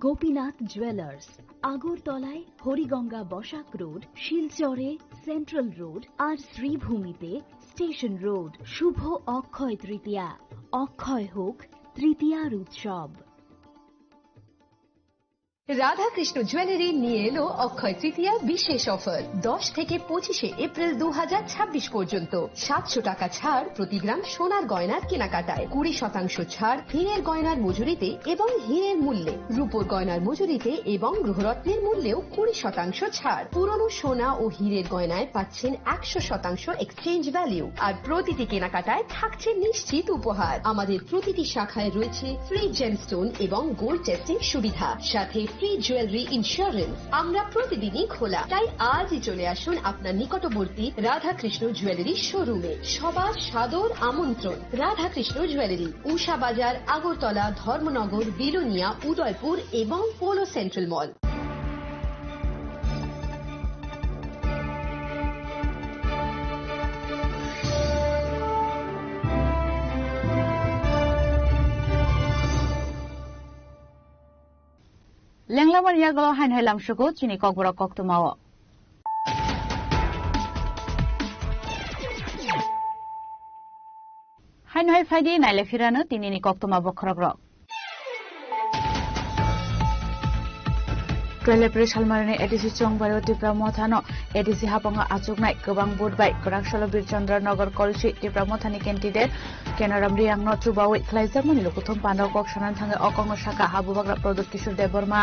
গোপীনাথ জুয়েলার্স, আগরতলায় হরিগঙ্গা বসাক রোড, শিলচরে সেন্ট্রাল রোড আর শ্রীভূমিতে স্টেশন রোড। শুভ অক্ষয় তৃতীয়া, অক্ষয় হোক তৃতীয়ার উৎসব। রাধাকৃষ্ণ জুয়েলারি নিয়ে এলো অক্ষয় তৃতীয়ার বিশেষ অফার। দশ থেকে পঁচিশে এপ্রিল দু হাজার ছাব্বিশ পর্যন্ত সাতশো টাকা ছাড় প্রতি গ্রাম সোনার গয়নার কেনাকাটায়, কুড়ি শতাংশ ছাড় হীরের গয়নার মজুরিতে এবং হীরের মূল্যে, রূপোর গয়নার মজুরিতে এবং গ্রহরত্নের মূল্যেও কুড়ি শতাংশ ছাড়। পুরনো সোনা ও হীরের গয়নায় পাচ্ছেন একশো শতাংশ এক্সচেঞ্জ ভ্যালু, আর প্রতিটি কেনাকাটায় থাকছে নিশ্চিত উপহার। আমাদের প্রতিটি শাখায় রয়েছে ফ্রি জেমস্টোন এবং গোল্ড টেস্টিং সুবিধা, সাথে ফ্রি জুয়েলারি ইন্স্যুরেন্স। আমরা প্রতিদিনই খোলা, তাই আজই চলে আসুন আপনার নিকটবর্তী রাধাকৃষ্ণ জুয়েলারি শোরুমে। সবার সাদর আমন্ত্রণ। রাধাকৃষ্ণ জুয়েলারি, উষা বাজার, আগরতলা, ধর্মনগর, বিলোনিয়া, উদয়পুর এবং polo central mall. Lenglamani yagulo haino hai lamsugo chini kokborok koktwmao. Haino hai phaidi naile phirano tinini koktwma bokhorokrok. Twelve April salmarini A D C chongbario Tipra Mothano A D C hapango achuknai kwbang vote bai kwraksalo Birchandra Nagar Kolsi Tipra Mothani candidate Kenoram Riyangno chubawi khlaijakmani lukuthum pano kok sanani thangwi o kokno sakha ha bubagra Pradyot Kishore Debbarma.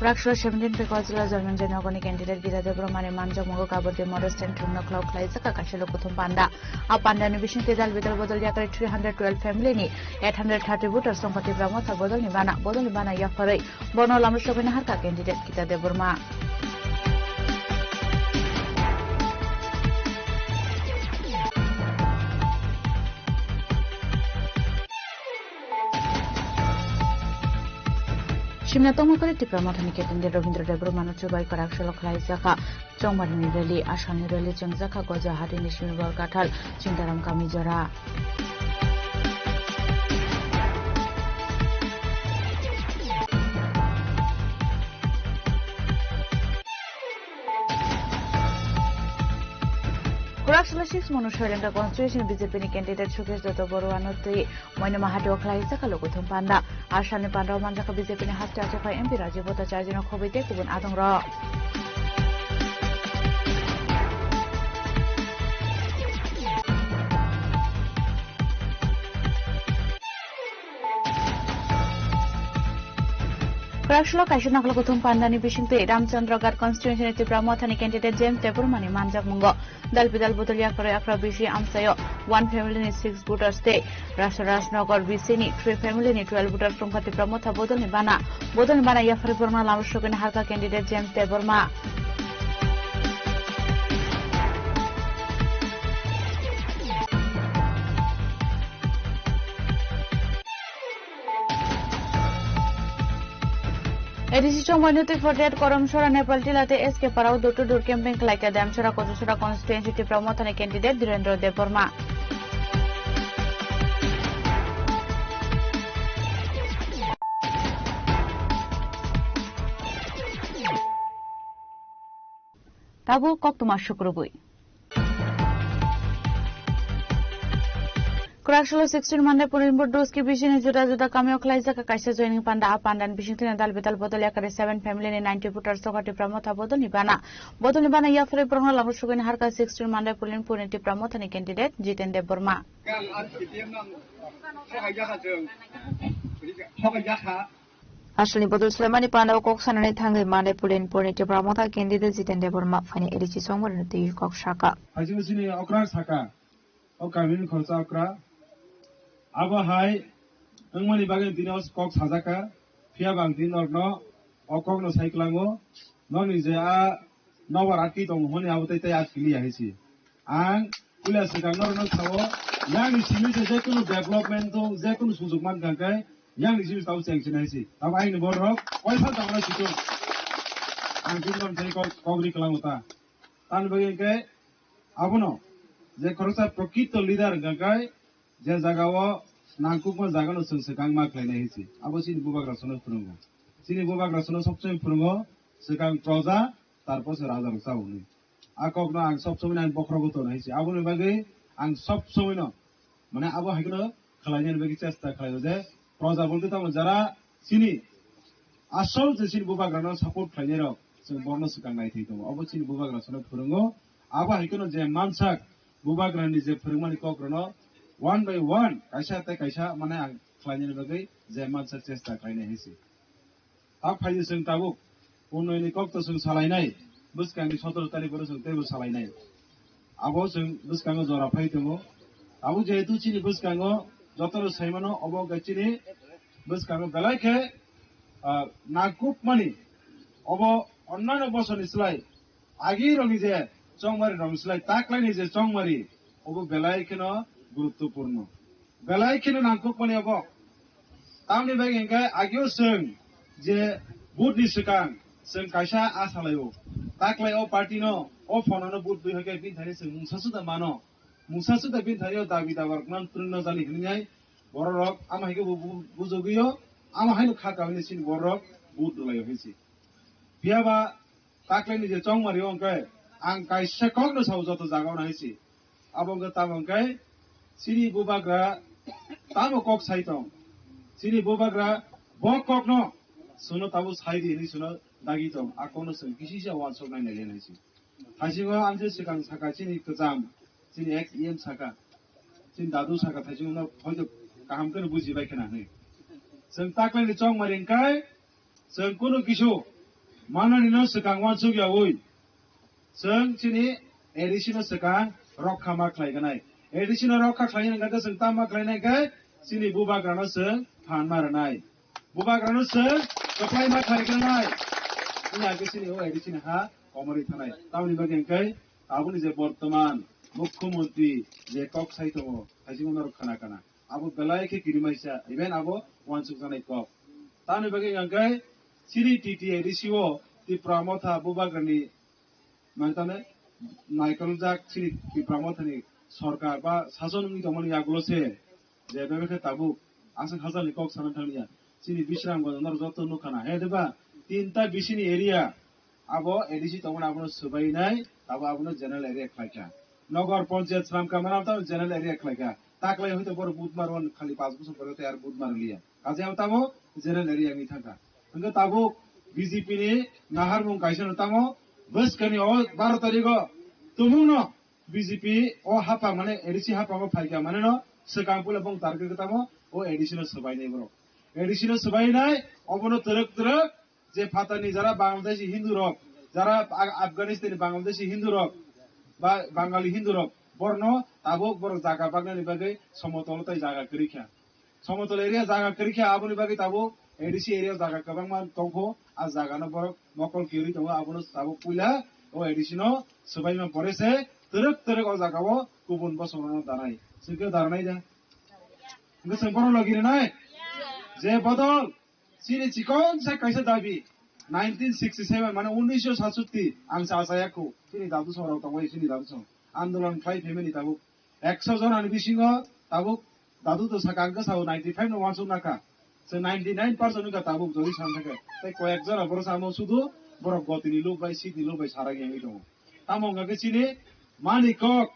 Raksolo seventeen Pekwa Jila Jonanjay Nogorni candidate Gita Debbarmani manjakmungo Kabardhi Model Stand thwngno khwlao khlaijak kaisa lokuthum panda. A pandani bisingtwi dal bidal bodol yakarwi three hundred twelve family ni eight hundred thirty voters tongkha Tipra Motha bodolni bana. Bodolni bana yapharwi bono lama sogwini harkha candidate Gita Debbarma. Simna tongma kare Tipra Mothani candidate Rabindra Debbarmano chubai kwrak salo khlai jakha. Chongmarini rally, Asalni rally chengjakha Gojahati ni Simibar Kathal, Chintaram Kamijora. Kwrak salo six Monu Soilengta constituency ni B J P ni candidate Sukesh Dotto Baruano twi Moinoma hati o khlai jakha lokuthum panda. Asalni panda o manjakha B J P ni haste achukha M P Rajiv Bhattacharya no khobwi tei kubun adongrok. Kwrak salo kaisa nokla kuthum pandani bisingtwi Ramchandra Ghat constituency ni Tipra Mothani candidate James Debbarmani manjakmungo. Dal bidal bodol yakarwi akra bisi amchaio one family ni six voters tei Rasa Rajnagar B C ni three family ni twelve voters tongkha Tipra Motha bodolni bana. Bodolni bana yapharwi borokno lama sogwini harkha candidate James Debbarma. A D C Chongmani twi forty-eight Koromsora Nepal Tila tei S K Parao door to door campaign khlaikha Damsora Kojasora constituency Tipra Mothani candidate Dhirendra Debbarma. Tabuk koktwma sukrubwi. Kwrak salo sixteen Mandai Purinpur Doski bisini juda juda kamio khlaijak kaisa joining panda. A pandani bisingtwi dal bidal bodol yakarwi seven family ni ninety voters tokha Tipra Motha bodolni bana. Bodolni bana yapharwi borokno lama sogwini harkha sixteen Mandai Purinpur ni Tipra Mothani candidate Jiten Debbarma. Asalni bodol swlaimani panda o kok sanani thangwi Mandai Purinpur ni Tipra Motha candidate Jiten Debbarma phaini A D C Chongmani twi kok saka. Haising sini okra saka. O kamini khoroksa okra. Abo hai wngmani bagwi tini o kok sajaka. Phiya ba ang tini norokno o kokno sai kwlango. Nokni je a nobar atwi tongo hwnwi abo tei tei atwi liya hai se. Ang puila swkang norokno sao, yang ni simi se je kunu development tong, je kunu sujug man kha khe, yang ni simi tao cheng cheng hai se. Abo aini borok koi phan tamo situng. Ang tini norok sai kok, kok ri kwlango ta. Tani bagwi hwnkhe abono je khoroksa prokrito leader hwnkha khe je jagao nangkukma jagano chwng swkang ma khlainai hinwi abo chini bubagra sono phwrwngo. Chini bubagra sono sob somoi phwrwngo swkang proja, tarpor se raja rok chao hinwi. A kokno ang sob somoi ang bokhorogo tonwi hinwi. Aboni bagwi ang sob somoino Mane abo hai kheno khlainani bagwi chesta khlaio je proja bolte tamo jara chini asol je chini bubagrano support khlainai rok chwng borno swkang naithai tongo. Obo chini bubagra sono phwrwngo. Abo hai kheno je mansak bubagrani je phwrwngmani kok rokno one by one kaisa tei kaisa mane ang khlainani bagwi je mansak chesta khlainai hai se. Tak phaidi chwng tabuk unnoyoni kokto chwng salainai, bwskangni sotoro tarikh oro chwng teibo salainai. Abo chwng bwskango jora phai tongo. Abo jehetu chini bwskango jotono saimano, obo wngkha chini bwskango belai khe, ah, nangkukmani, obo onnano bosorni slai, agirokni je chongmari rokni slai taklaini je chongmari, obo belai kheno guruttopurno. Belai kheno nangkukmani obo. Tamni bagwi hwnkhe agio chwng je vote ni swkang chwng kaisa asa laio. Taklai o party no, o phone no vote rwi hwnkhe bini thani chwng mungsa suda mano. Mungsa suda bini thani o dabi dabar man twrwng no jani hwnwi borok rok ama hai khe bo bu-, bujogwi o, ama hai no kha kami chini borok rok vote rwlaio hai se. Phiya ba Taklai ni je chongmari o hwnkhe ang kaisa kokno sao joto jagao nai si. Abo hwnkhe tamo hwnkhe chini bubagra tamo kok sai tong. Chini bubagra bo kokno chwngno tabuk sai di hinwi chwngno dagi tong. A kokno chwng kisi se uansuk nai nai nai si. Haisingo ang je swkang saka chini kwcham, chini ex E M saka, chini dadu saka, haisingo no hoito kaham kheno buji bai khna hinwi. Chwng taklai ni chongmari hwnkhe Chwng kunu kisu Manani no swkang uansuk yaui. Chwng chini A D C no swkang rokha ma khlai ganai. A D C no rokha khlai hwnkha khe chwng tamo khlainai khe chini bubagra no chwng phan ma rwnai. Bubagra no chwng kwplai ma khlai ganai. Wngya khe chini o A D C ni ha komorwi thanai. Tamoni bagwi hwnkhe aboni je bortoman Mukhyamantri je kok sai tongo, haising norok khana kana. Abo belai khe kirimaisa, even abo uansukjaknai kok. Tamoni bagwi hwnkhe chini T T A D C o Tipra Motha bubagrani, mane tamni naikoljak chini Tipra Mothani sorkar ba sason wngwi tongmani yagulo se, je bebakhe tabuk aswk hajalni kok sana thangya. Chini Bisramganj norok joto nukha na, he diba? Tinta bisini area, abo A D C tongmani abono swbainai, abo abono general area khlaikha. Nogor Panchayat swnamkha, manam tamo general area khlaikha. Taklai hoito borok Budmar on khali panch bosor pore tei ar Budmar liya. Kaje abo tamo general area wngwi thangkha. Hwnkhe tabuk B J P ni naharmung kaisa no tamo bwskani o baro tarikh o tumungno B J P o haphang mane A D C haphango phaikha mane no swkang puila bong target khe tamo o A D C no swbainai borok. A D C no swbainai obono twrwk twrwk je phatarni jara Bangladeshi Hindu rok, jara Af-, Afghanistan ni Bangladeshi Hindu rok, ba Bangali Hindu rok, borno tabuk borok jaga baknani bagwi somotolo tei jaga kwrwi kha. Somotol area jaga kwrwi kha, aboni bagwi tabuk A D C area jaga kwbangma tongkho, a jaga no borok mokol kwrwi tongo, abono tabuk puila o A D C no swbaima pore se twrwk twrwk o jaga o kubun bosong rok no danai. Chwng khe danai da? Hwnkhe chwng bono logi rwnai? Je bodol, chini chikon sa kaisa dabi, nineteen sixty seven, mane unisho satsotti, ang sa achaya kho, chini dadu song rok tongbai, chini dadu song. Andolon khlai phaimani tabuk ekso jona ni bisingo tabuk dadu to sakang khe sao ninety five no uansuk nakha. Se ninety nine percent wngkha tabuk jodi san thakhe. Tei koyek jora borok samo sudu borok gotini luk bai, seat ni luk bai sarak yangwi tongo. Tamo wngkha khe chini mani kok,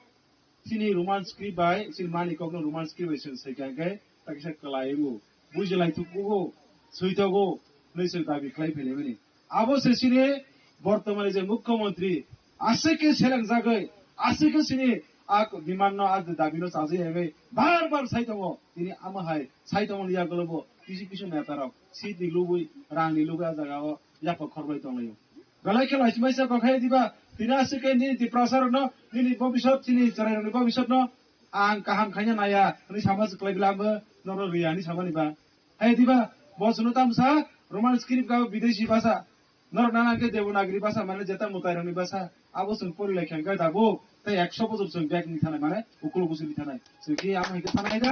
chini Roman script bai, chini mani kok no Roman script bai chwng sai kha khe, ta kisa kwlai wngo, bujilai thukugo, swi tongo, hwnwi chwng dabi khlai phailaimani. Abo se chini bortomani je mukhyamantri, aswk khe selengjagwi, aswk khe chini a demand no, a dabi no chajai yagwi bar bar sai tongo. Tini amo hai sai tongo liya golobo kisi kisi neta rok seat ni lubui, rang ni lubui a jaga o yapha khorbai tonglaio. Belai khe laisi maisa kok hai diba, tini aswk khe nini Tiprasa rok no, nini bobisot, chini chwrai rok ni bobisot no ang kaham khaina naya, hwnwi sama se kwlai bwla amo norok riya hwnwi samani ba. Hai diba, bo chwngno tamo sa, Roman script ka bideshi bhasha. Norok nana khe Devanagari bhasha, mane jeta mwtai rokni bhasha. Abo chwng pori lai kha khe tabuk, tei ekso bosor chwng bag ni thanai, mane uklo bosor ni thanai. Chwng khe amo hai khe thanai da,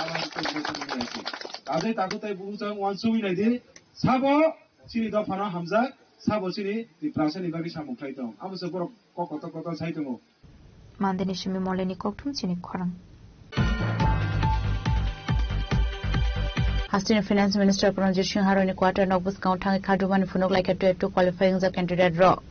abo hai khe thanai da. Ajai takhuk tei bukhuk chwng uansugwi nai di, sabo chini dophano hamjak, sabo chini Tiprasa ni bagwi samung khlai tong. Abo se borok kok kotor kotor sai tongo. Mandeni simi moleni kokthum chini khorang. Hasteni Finance Minister Pranjit Singh Haroni quarter nok bwskango thangwi khadumani phunuk laikha twelve to qualify wngjak candidate rok.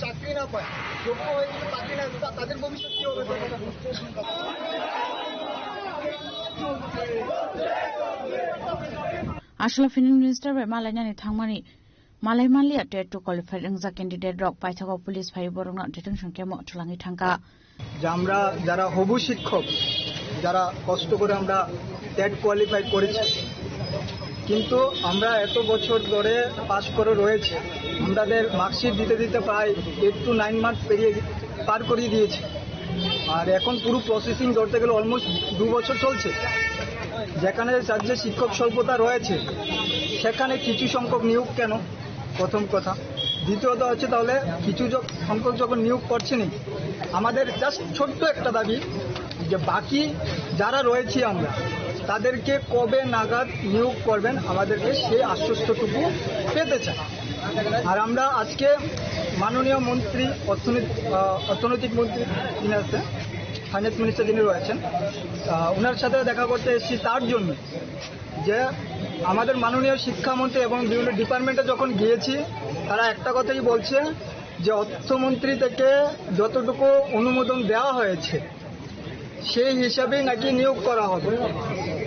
চাকরি না পায়, যোগ্য হয়ে যদি চাকরি না পায়, তাদের ভবিষ্যৎ কি হবে? Aswla Finance Minister bai malainani thangmani malai manliya twelve to qualified wngjak candidate rok paithago police phai borokno detention camp o thwlangwi thangkha. যে আমরা যারা হবু শিক্ষক, যারা কষ্ট করে আমরা টেট কোয়ালিফাই করেছি, কিন্তু আমরা এত বছর ধরে পাস করে রয়েছি, আমাদের মার্কশিট দিতে দিতে প্রায় এইট টু নাইন মান্থ পেরিয়ে পার করিয়ে দিয়েছে। আর এখন পুরো প্রসেসিং ধরতে গেলে অলমোস্ট দু বছর চলছে। যেখানে রাজ্যে শিক্ষক স্বল্পতা রয়েছে, সেখানে কিছু সংখ্যক নিয়োগ কেন? প্রথম কথা। দ্বিতীয়ত হচ্ছে, তাহলে কিছু য-, সংখ্যক যখন নিয়োগ করছেনই, আমাদের জাস্ট ছোট্ট একটা দাবি যে বাকি যারা রয়েছি আমরা, তাদেরকে কবে নাগাদ নিয়োগ করবেন, আমাদেরকে সেই আশ্বস্তটুকু পেতে চাই। আর আমরা আজকে মাননীয় মন্ত্রী, অর্থনীতি, আহ, অর্থনৈতিক মন্ত্রী যিনি আছেন, ফাইন্যান্স মিনিস্টার যিনি রয়েছেন, আহ, ওনার সাথে দেখা করতে এসেছি তার জন্য যে আমাদের মাননীয় শিক্ষামন্ত্রী এবং বিভিন্ন ডিপার্টমেন্টে যখন গিয়েছি, তারা একটা কথাই বলছে যে অর্থমন্ত্রী থেকে যতটুকু অনুমোদন দেওয়া হয়েছে, সেই হিসাবেই নাকি নিয়োগ করা হবে।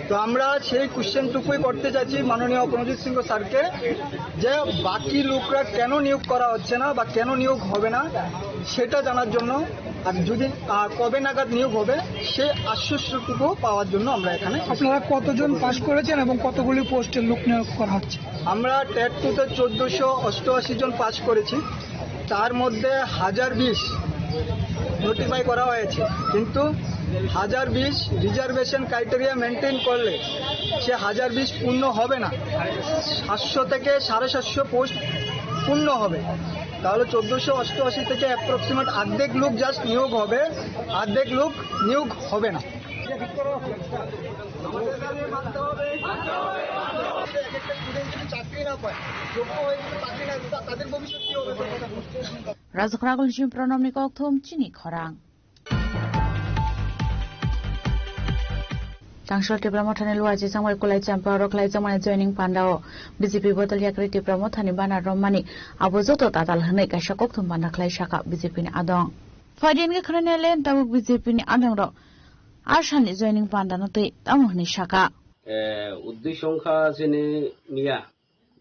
তো আমরা সেই কোশ্চেনটুকুই করতে চাইছি মাননীয় প্রণজিৎ সিংহ স্যারকে, যে বাকি লোকরা কেন নিয়োগ করা হচ্ছে না বা কেন নিয়োগ হবে না, সেটা জানার জন্য। আর যদি, আহ, কবে নাগাদ নিয়োগ হবে, সেই আশ্বস্তটুকু পাওয়ার জন্য আমরা এখানে। আপনারা কতজন পাস করেছেন এবং কতগুলি পোস্টে লোক নিয়োগ করা হচ্ছে? আমরা টেট টুতে চোদ্দশো অষ্টআশি জন পাস করেছি, তার মধ্যে হাজার বিশ নোটিফাই করা হয়েছে, কিন্তু হাজার বিশ রিজার্ভেশন ক্রাইটেরিয়া মেনটেন করলে সে হাজার বিশ পূর্ণ হবে না, সাতশো থেকে সাড়ে সাতশো পোস্ট পূর্ণ হবে। তাহলে চোদ্দশো অষ্টআশি থেকে অ্যাপ্রক্সিমেট অর্ধেক লোক জাস্ট নিয়োগ হবে, অর্ধেক লোক নিয়োগ হবে না। Rajak Ragul Jim Pranamni kokthum chini khorang. Tangshol Tipra Mothani Luaji Changmai Kulai Champa Roklai Changmani Joining Pandao B J P Bodol Yakri Tipra Mothani Bana Romani Abo Joto Tatal Hwnwi Kaisa Kokthum Panda Khlai Saka B J P ni Adong. Phaidi wngkha khwnani len tabuk B J P ni adongrok a salni joining pandano twi tamo hwnwi saka. Eh, uddesho wngkha chini miya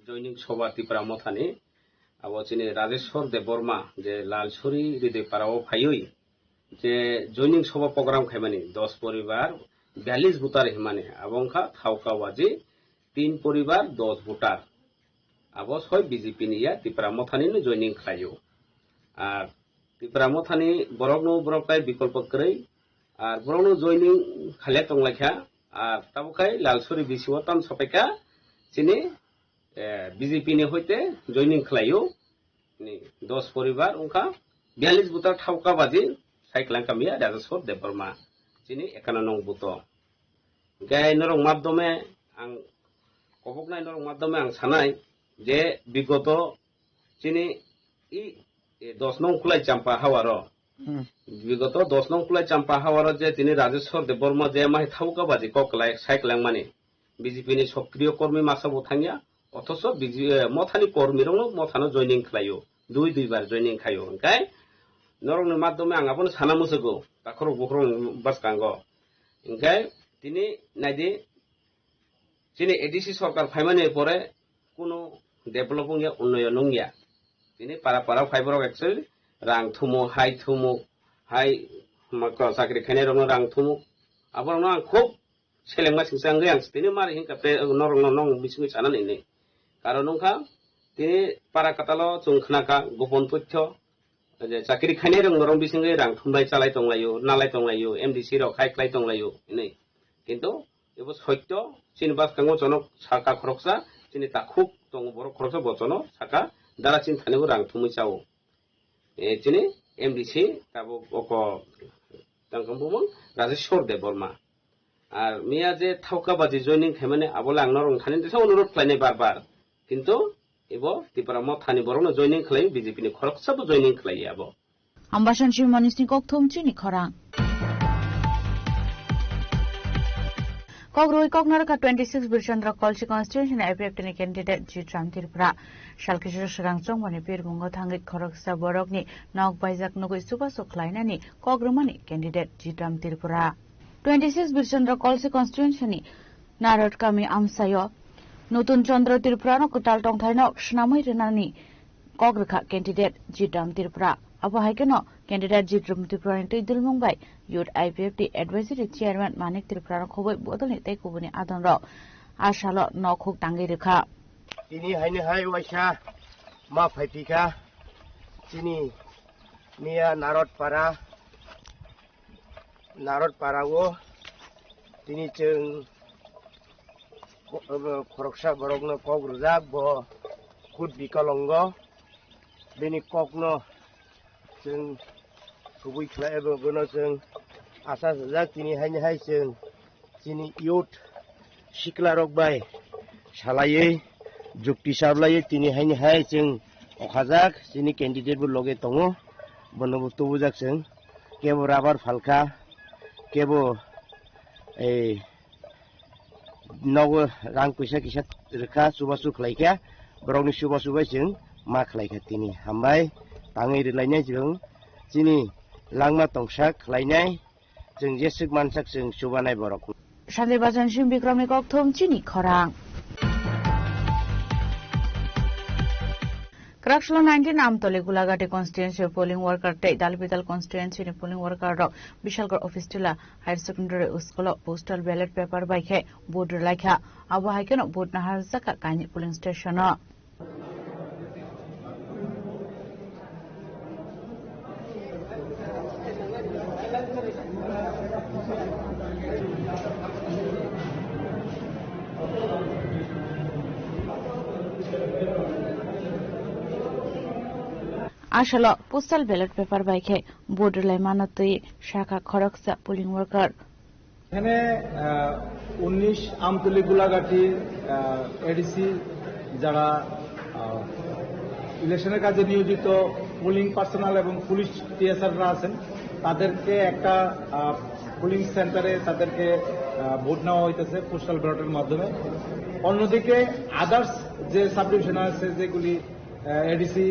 joining soba Tipra Mothani, abo chini Rajeshwar Debbarma je Lalsuri Ridoi Para o phaiwi je joining soba program khaimani dos poribar biyallis voter himani, abo wngkha Thauka Waji tin poribar dos voter. Abo soi B J P ni ya Tipra Mothani no joining khlaio. Ar Tipra Mothani borok no borok tai bikolpo kwrwi. Ar borok no joining khailai tonglaikha. Ar tabuk khai Lalsuri B C o tam sapaikha chini, eh, B J P ni hoite joining khlaio. Ni dos poribar wngkha biyallis voter Thauka Baji, Saikwlang Kamia, Rajeshwar Debbarma, chini ekano nong buto. Hingke norok madhyome ang koboknai norok madhyome ang sanai je bigoto chini i, e, dos nong Khulai Champa hawaro, Hmm. Bigoto dos nong Khulai Champa hawaro je tini Rajeshwar Debbarma je mahi Thauka Baji kok kwlai sai kwlangmani. B J P ni sokriyo kormi masa bo thangya, othocho B J P, eh, Mothani kormi rokno Mothano joining khlaio, dui dui bar joining khaio. Hingkai norokni madhyome ang abono sana musugo, takhorok bukhorok bwskango. Hingkai tini naidi, chini A D C sorkar phaimani pore kuno develop wngya, unnoyon wngya. Tini para para phai borok actually rang thumu, hai thumu, hai ma-, ko-, chakri khainai rokno rang thumu. Aborokno ang khub selengma singsa wngwi ang tini mari hinkha pe norokno nong bisingwi sanani hinwi. Karon wngkha tini para katalo chwng khnakha gopon pothyo je chakri khainai rok norok bisingwi rang thumlai chalai tonglaio, nalai tonglaio, M D C rok hai khlai tonglaio hinwi. Kintu ebo sotyo, chini bwskango jono saka khoroksa, chini takhuk tongo borok khoroksa bo jono saka dara chini thani bo rang thumwi chao. E, chini M D C tabuk oko tangkang bumung Rajeshwar Debbarma. Ar miya je Thauka Baji joining khaimani abole ang norok thani tesa onurot khlainai bar bar. Kintu ebo Tipra Mothani borokno joining khlai, B J P ni khoroksa bo joining khlai abo. Ambasan Simonisni kokthum chini khorang. Kok rwi kok narwkha twenty six Birchandra Kolsi constituency ni I P F T ni candidate Jitram Tripura. Salkisa swrang chongmani birmungo thangwi khoroksa borokni nok baijak nugwi chubachu khlainani kok rwmani candidate Jitram Tripura. Twenty six Birchandra Kolsi constituency ni Narot kami amsaio Nutun Chandra Tripura no kwtal tongthai no swnamwi rwnani kok rwkha candidate Jitram Tripura. Abo hai kheno candidate Jitram Tripura ni twi dulmung bai Youth I P F T Advisory Chairman Manik Tripura no khobwi bodol ni tei kubuni adon rok a salo nok huk tangwi rwkha. Tini haini hai waisa ma phaiphikha chini miya Narot Para. Narot Para o tini chwng ko-, obo khoroksa borokno kok rwjak, bo khud bikolongo. Bini kokno chwng kubui khlai, obo bono chwng acha sajak. Tini haini hai chwng chini youth sikla rok bai salaiwi jukti sablaiwi tini haini hai chwng okhajak, chini candidate bo loge tongo, bono bo tubujak chwng. Kebo rubber phalkha, kebo ei nogo rang kisa kisa rwkha, chubachu khlaikha, borokni chubachu bai chwng ma khlaikha tini. Hambai tangwi rwlainai chwng chini langma tongsa khlainai. Chwng jeswk mansak chwng chubanai borok. Sanjay Bajan Singh Bikramni kokthum chini khorang. Kwraksalo nineteen Amtoli Gulagati constituency polling worker tei Dalbidal constituency ni polling worker rok Bishalgarh office tila higher secondary school o postal ballot paper bai khe vote rwlai kha. Abo hai kheno vote naharjak kha kainwi polling station o. Asalo postal ballot paper bai khe vote rwlai mano twi sakha khoroksa polling worker. এখানে, আহ, উনিশ আমতলী গোলাঘাটি, আহ, এডিসি যারা, আহ, ইলেকশনের কাজে নিয়োজিত polling personal এবং পুলিশ টিএসআররা আছেন, তাদেরকে একটা, আহ, পোলিং সেন্টারে তাদেরকে, আহ, ভোট নেওয়া হইতেছে পোস্টাল ব্যালটের মাধ্যমে। অন্যদিকে আদার্স যে সাবডিভিশন আছে, যেগুলি এডিসি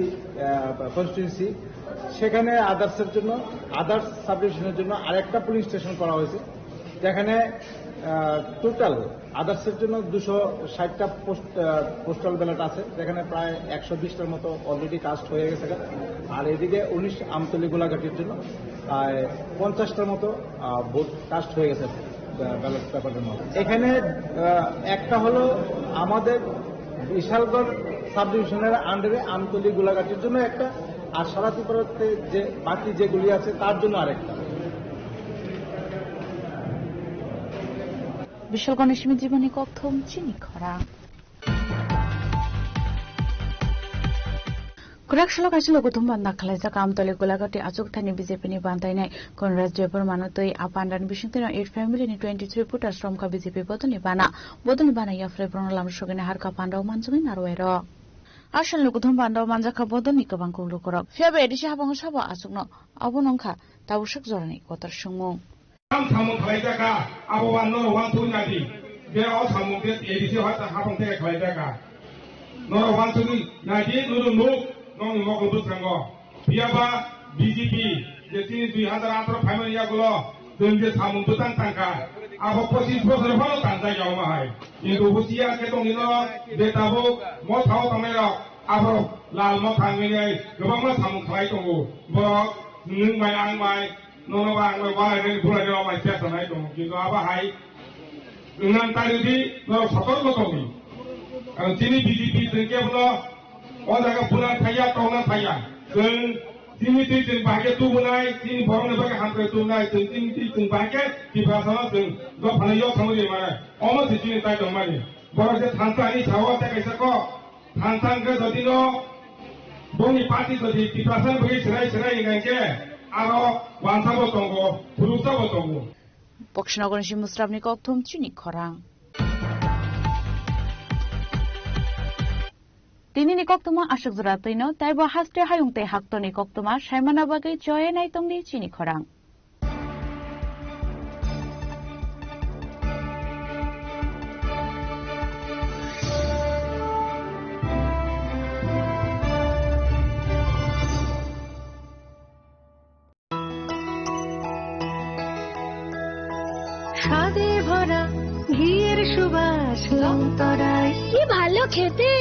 কনস্টিটিউয়েন্সি, সেখানে আদার্সের জন্য, আদার্স সাবডিভিশনের জন্য আরেকটা পুলিং স্টেশন করা হয়েছে, যেখানে টোটাল আদার্সের জন্য দুশো ষাটটা পোস্ট পোস্টাল ব্যালট আছে, যেখানে প্রায় একশো বিশটার মতো অলরেডি কাস্ট হয়ে গেছে। আর এদিকে উনিশ আমতলী গোলাঘাটির জন্য প্রায় পঞ্চাশটার মতো ভোট কাস্ট হয়ে গেছে ব্যালট পেপারের মধ্যে। এখানে আহ, একটা হলো আমাদের বিশালগড় সাবডিভিশনের আন্ডারে আমতলী গোলাঘাটের জন্য একটা, আর সারা ত্রিপুরাতে যে বাকি যেগুলি আছে তার জন্য আরেকটা। Bishalgarhni simi jiboni kokthum chini khorang. Kwraksalo kaisa lokuthum banda khwlaijak Amtoli Gulagati achukthani B J P ni bantainai Conrad Debbarma no twi a pandani bisingtwi no eight family ni twenty three voters romkha B J P bodolni bana. Bodolni bana yaphlai borokno lamsogwi harkha pandao manjagwi narwai rok. Asal lokuthum bandao manjakha bodolni kwbang kuk lukurok. Phiyaba A D C habango sabo achukno. Abo wngkha tabuk sak jorani kotor swngmung. Tam samung khlaijak kha, abo ba norok uansugwi naidi. Be o samung khe A D C hota hapang theke khlaijak kha. Norok uansugwi naidi, nunu nuk, nokni mokol bwskango. Phiyaba B J P je chini dui hazar atharo phaimani yagulo, chwng je samung bwtang tangkha, abo pochis bosor phano tangjak ya omo hai. Kintu busiya khe tongni norok je tabuk mothao tongnairok, aborok lal motha wngwi kwbangma samung khlai tongo. Borok nwng bai ang bai, nono ba ang bai walai nani bulai rok bai pesa nai tongo, kintu abo hai wngna ta rwdi, norok sotorko tongdi. Karon chini B J P chwng kebono o jaga buna thaya, tongna thaya. Chwng chini twi chwng bahai khe tubunai, chini borokni bagwi hamkrai tubunai, chwng chini twi chwng bahai khe Tiprasano chwng dophano yok thangwi rwi mano. Omo se chini tai tongmani. Borok je thansa ani sao tei kaisa kok, thansa hwnkhe jotino bongni party jodi Tiprasani bagwi serai serai hwnkha hwnkhe aro wansabo tongo, phurukjabo tongo. Boksinagarni si Musrapni kokthum chini khorang. Tinini koktwma aswk jora twino, taibo haste hayung tei haktorni koktwma saimana bagwi choya naitongdi chini khorang. স্বাদে ভরা ঘিয়ের সুবাস লংতরায়। কি ভালো খেতে।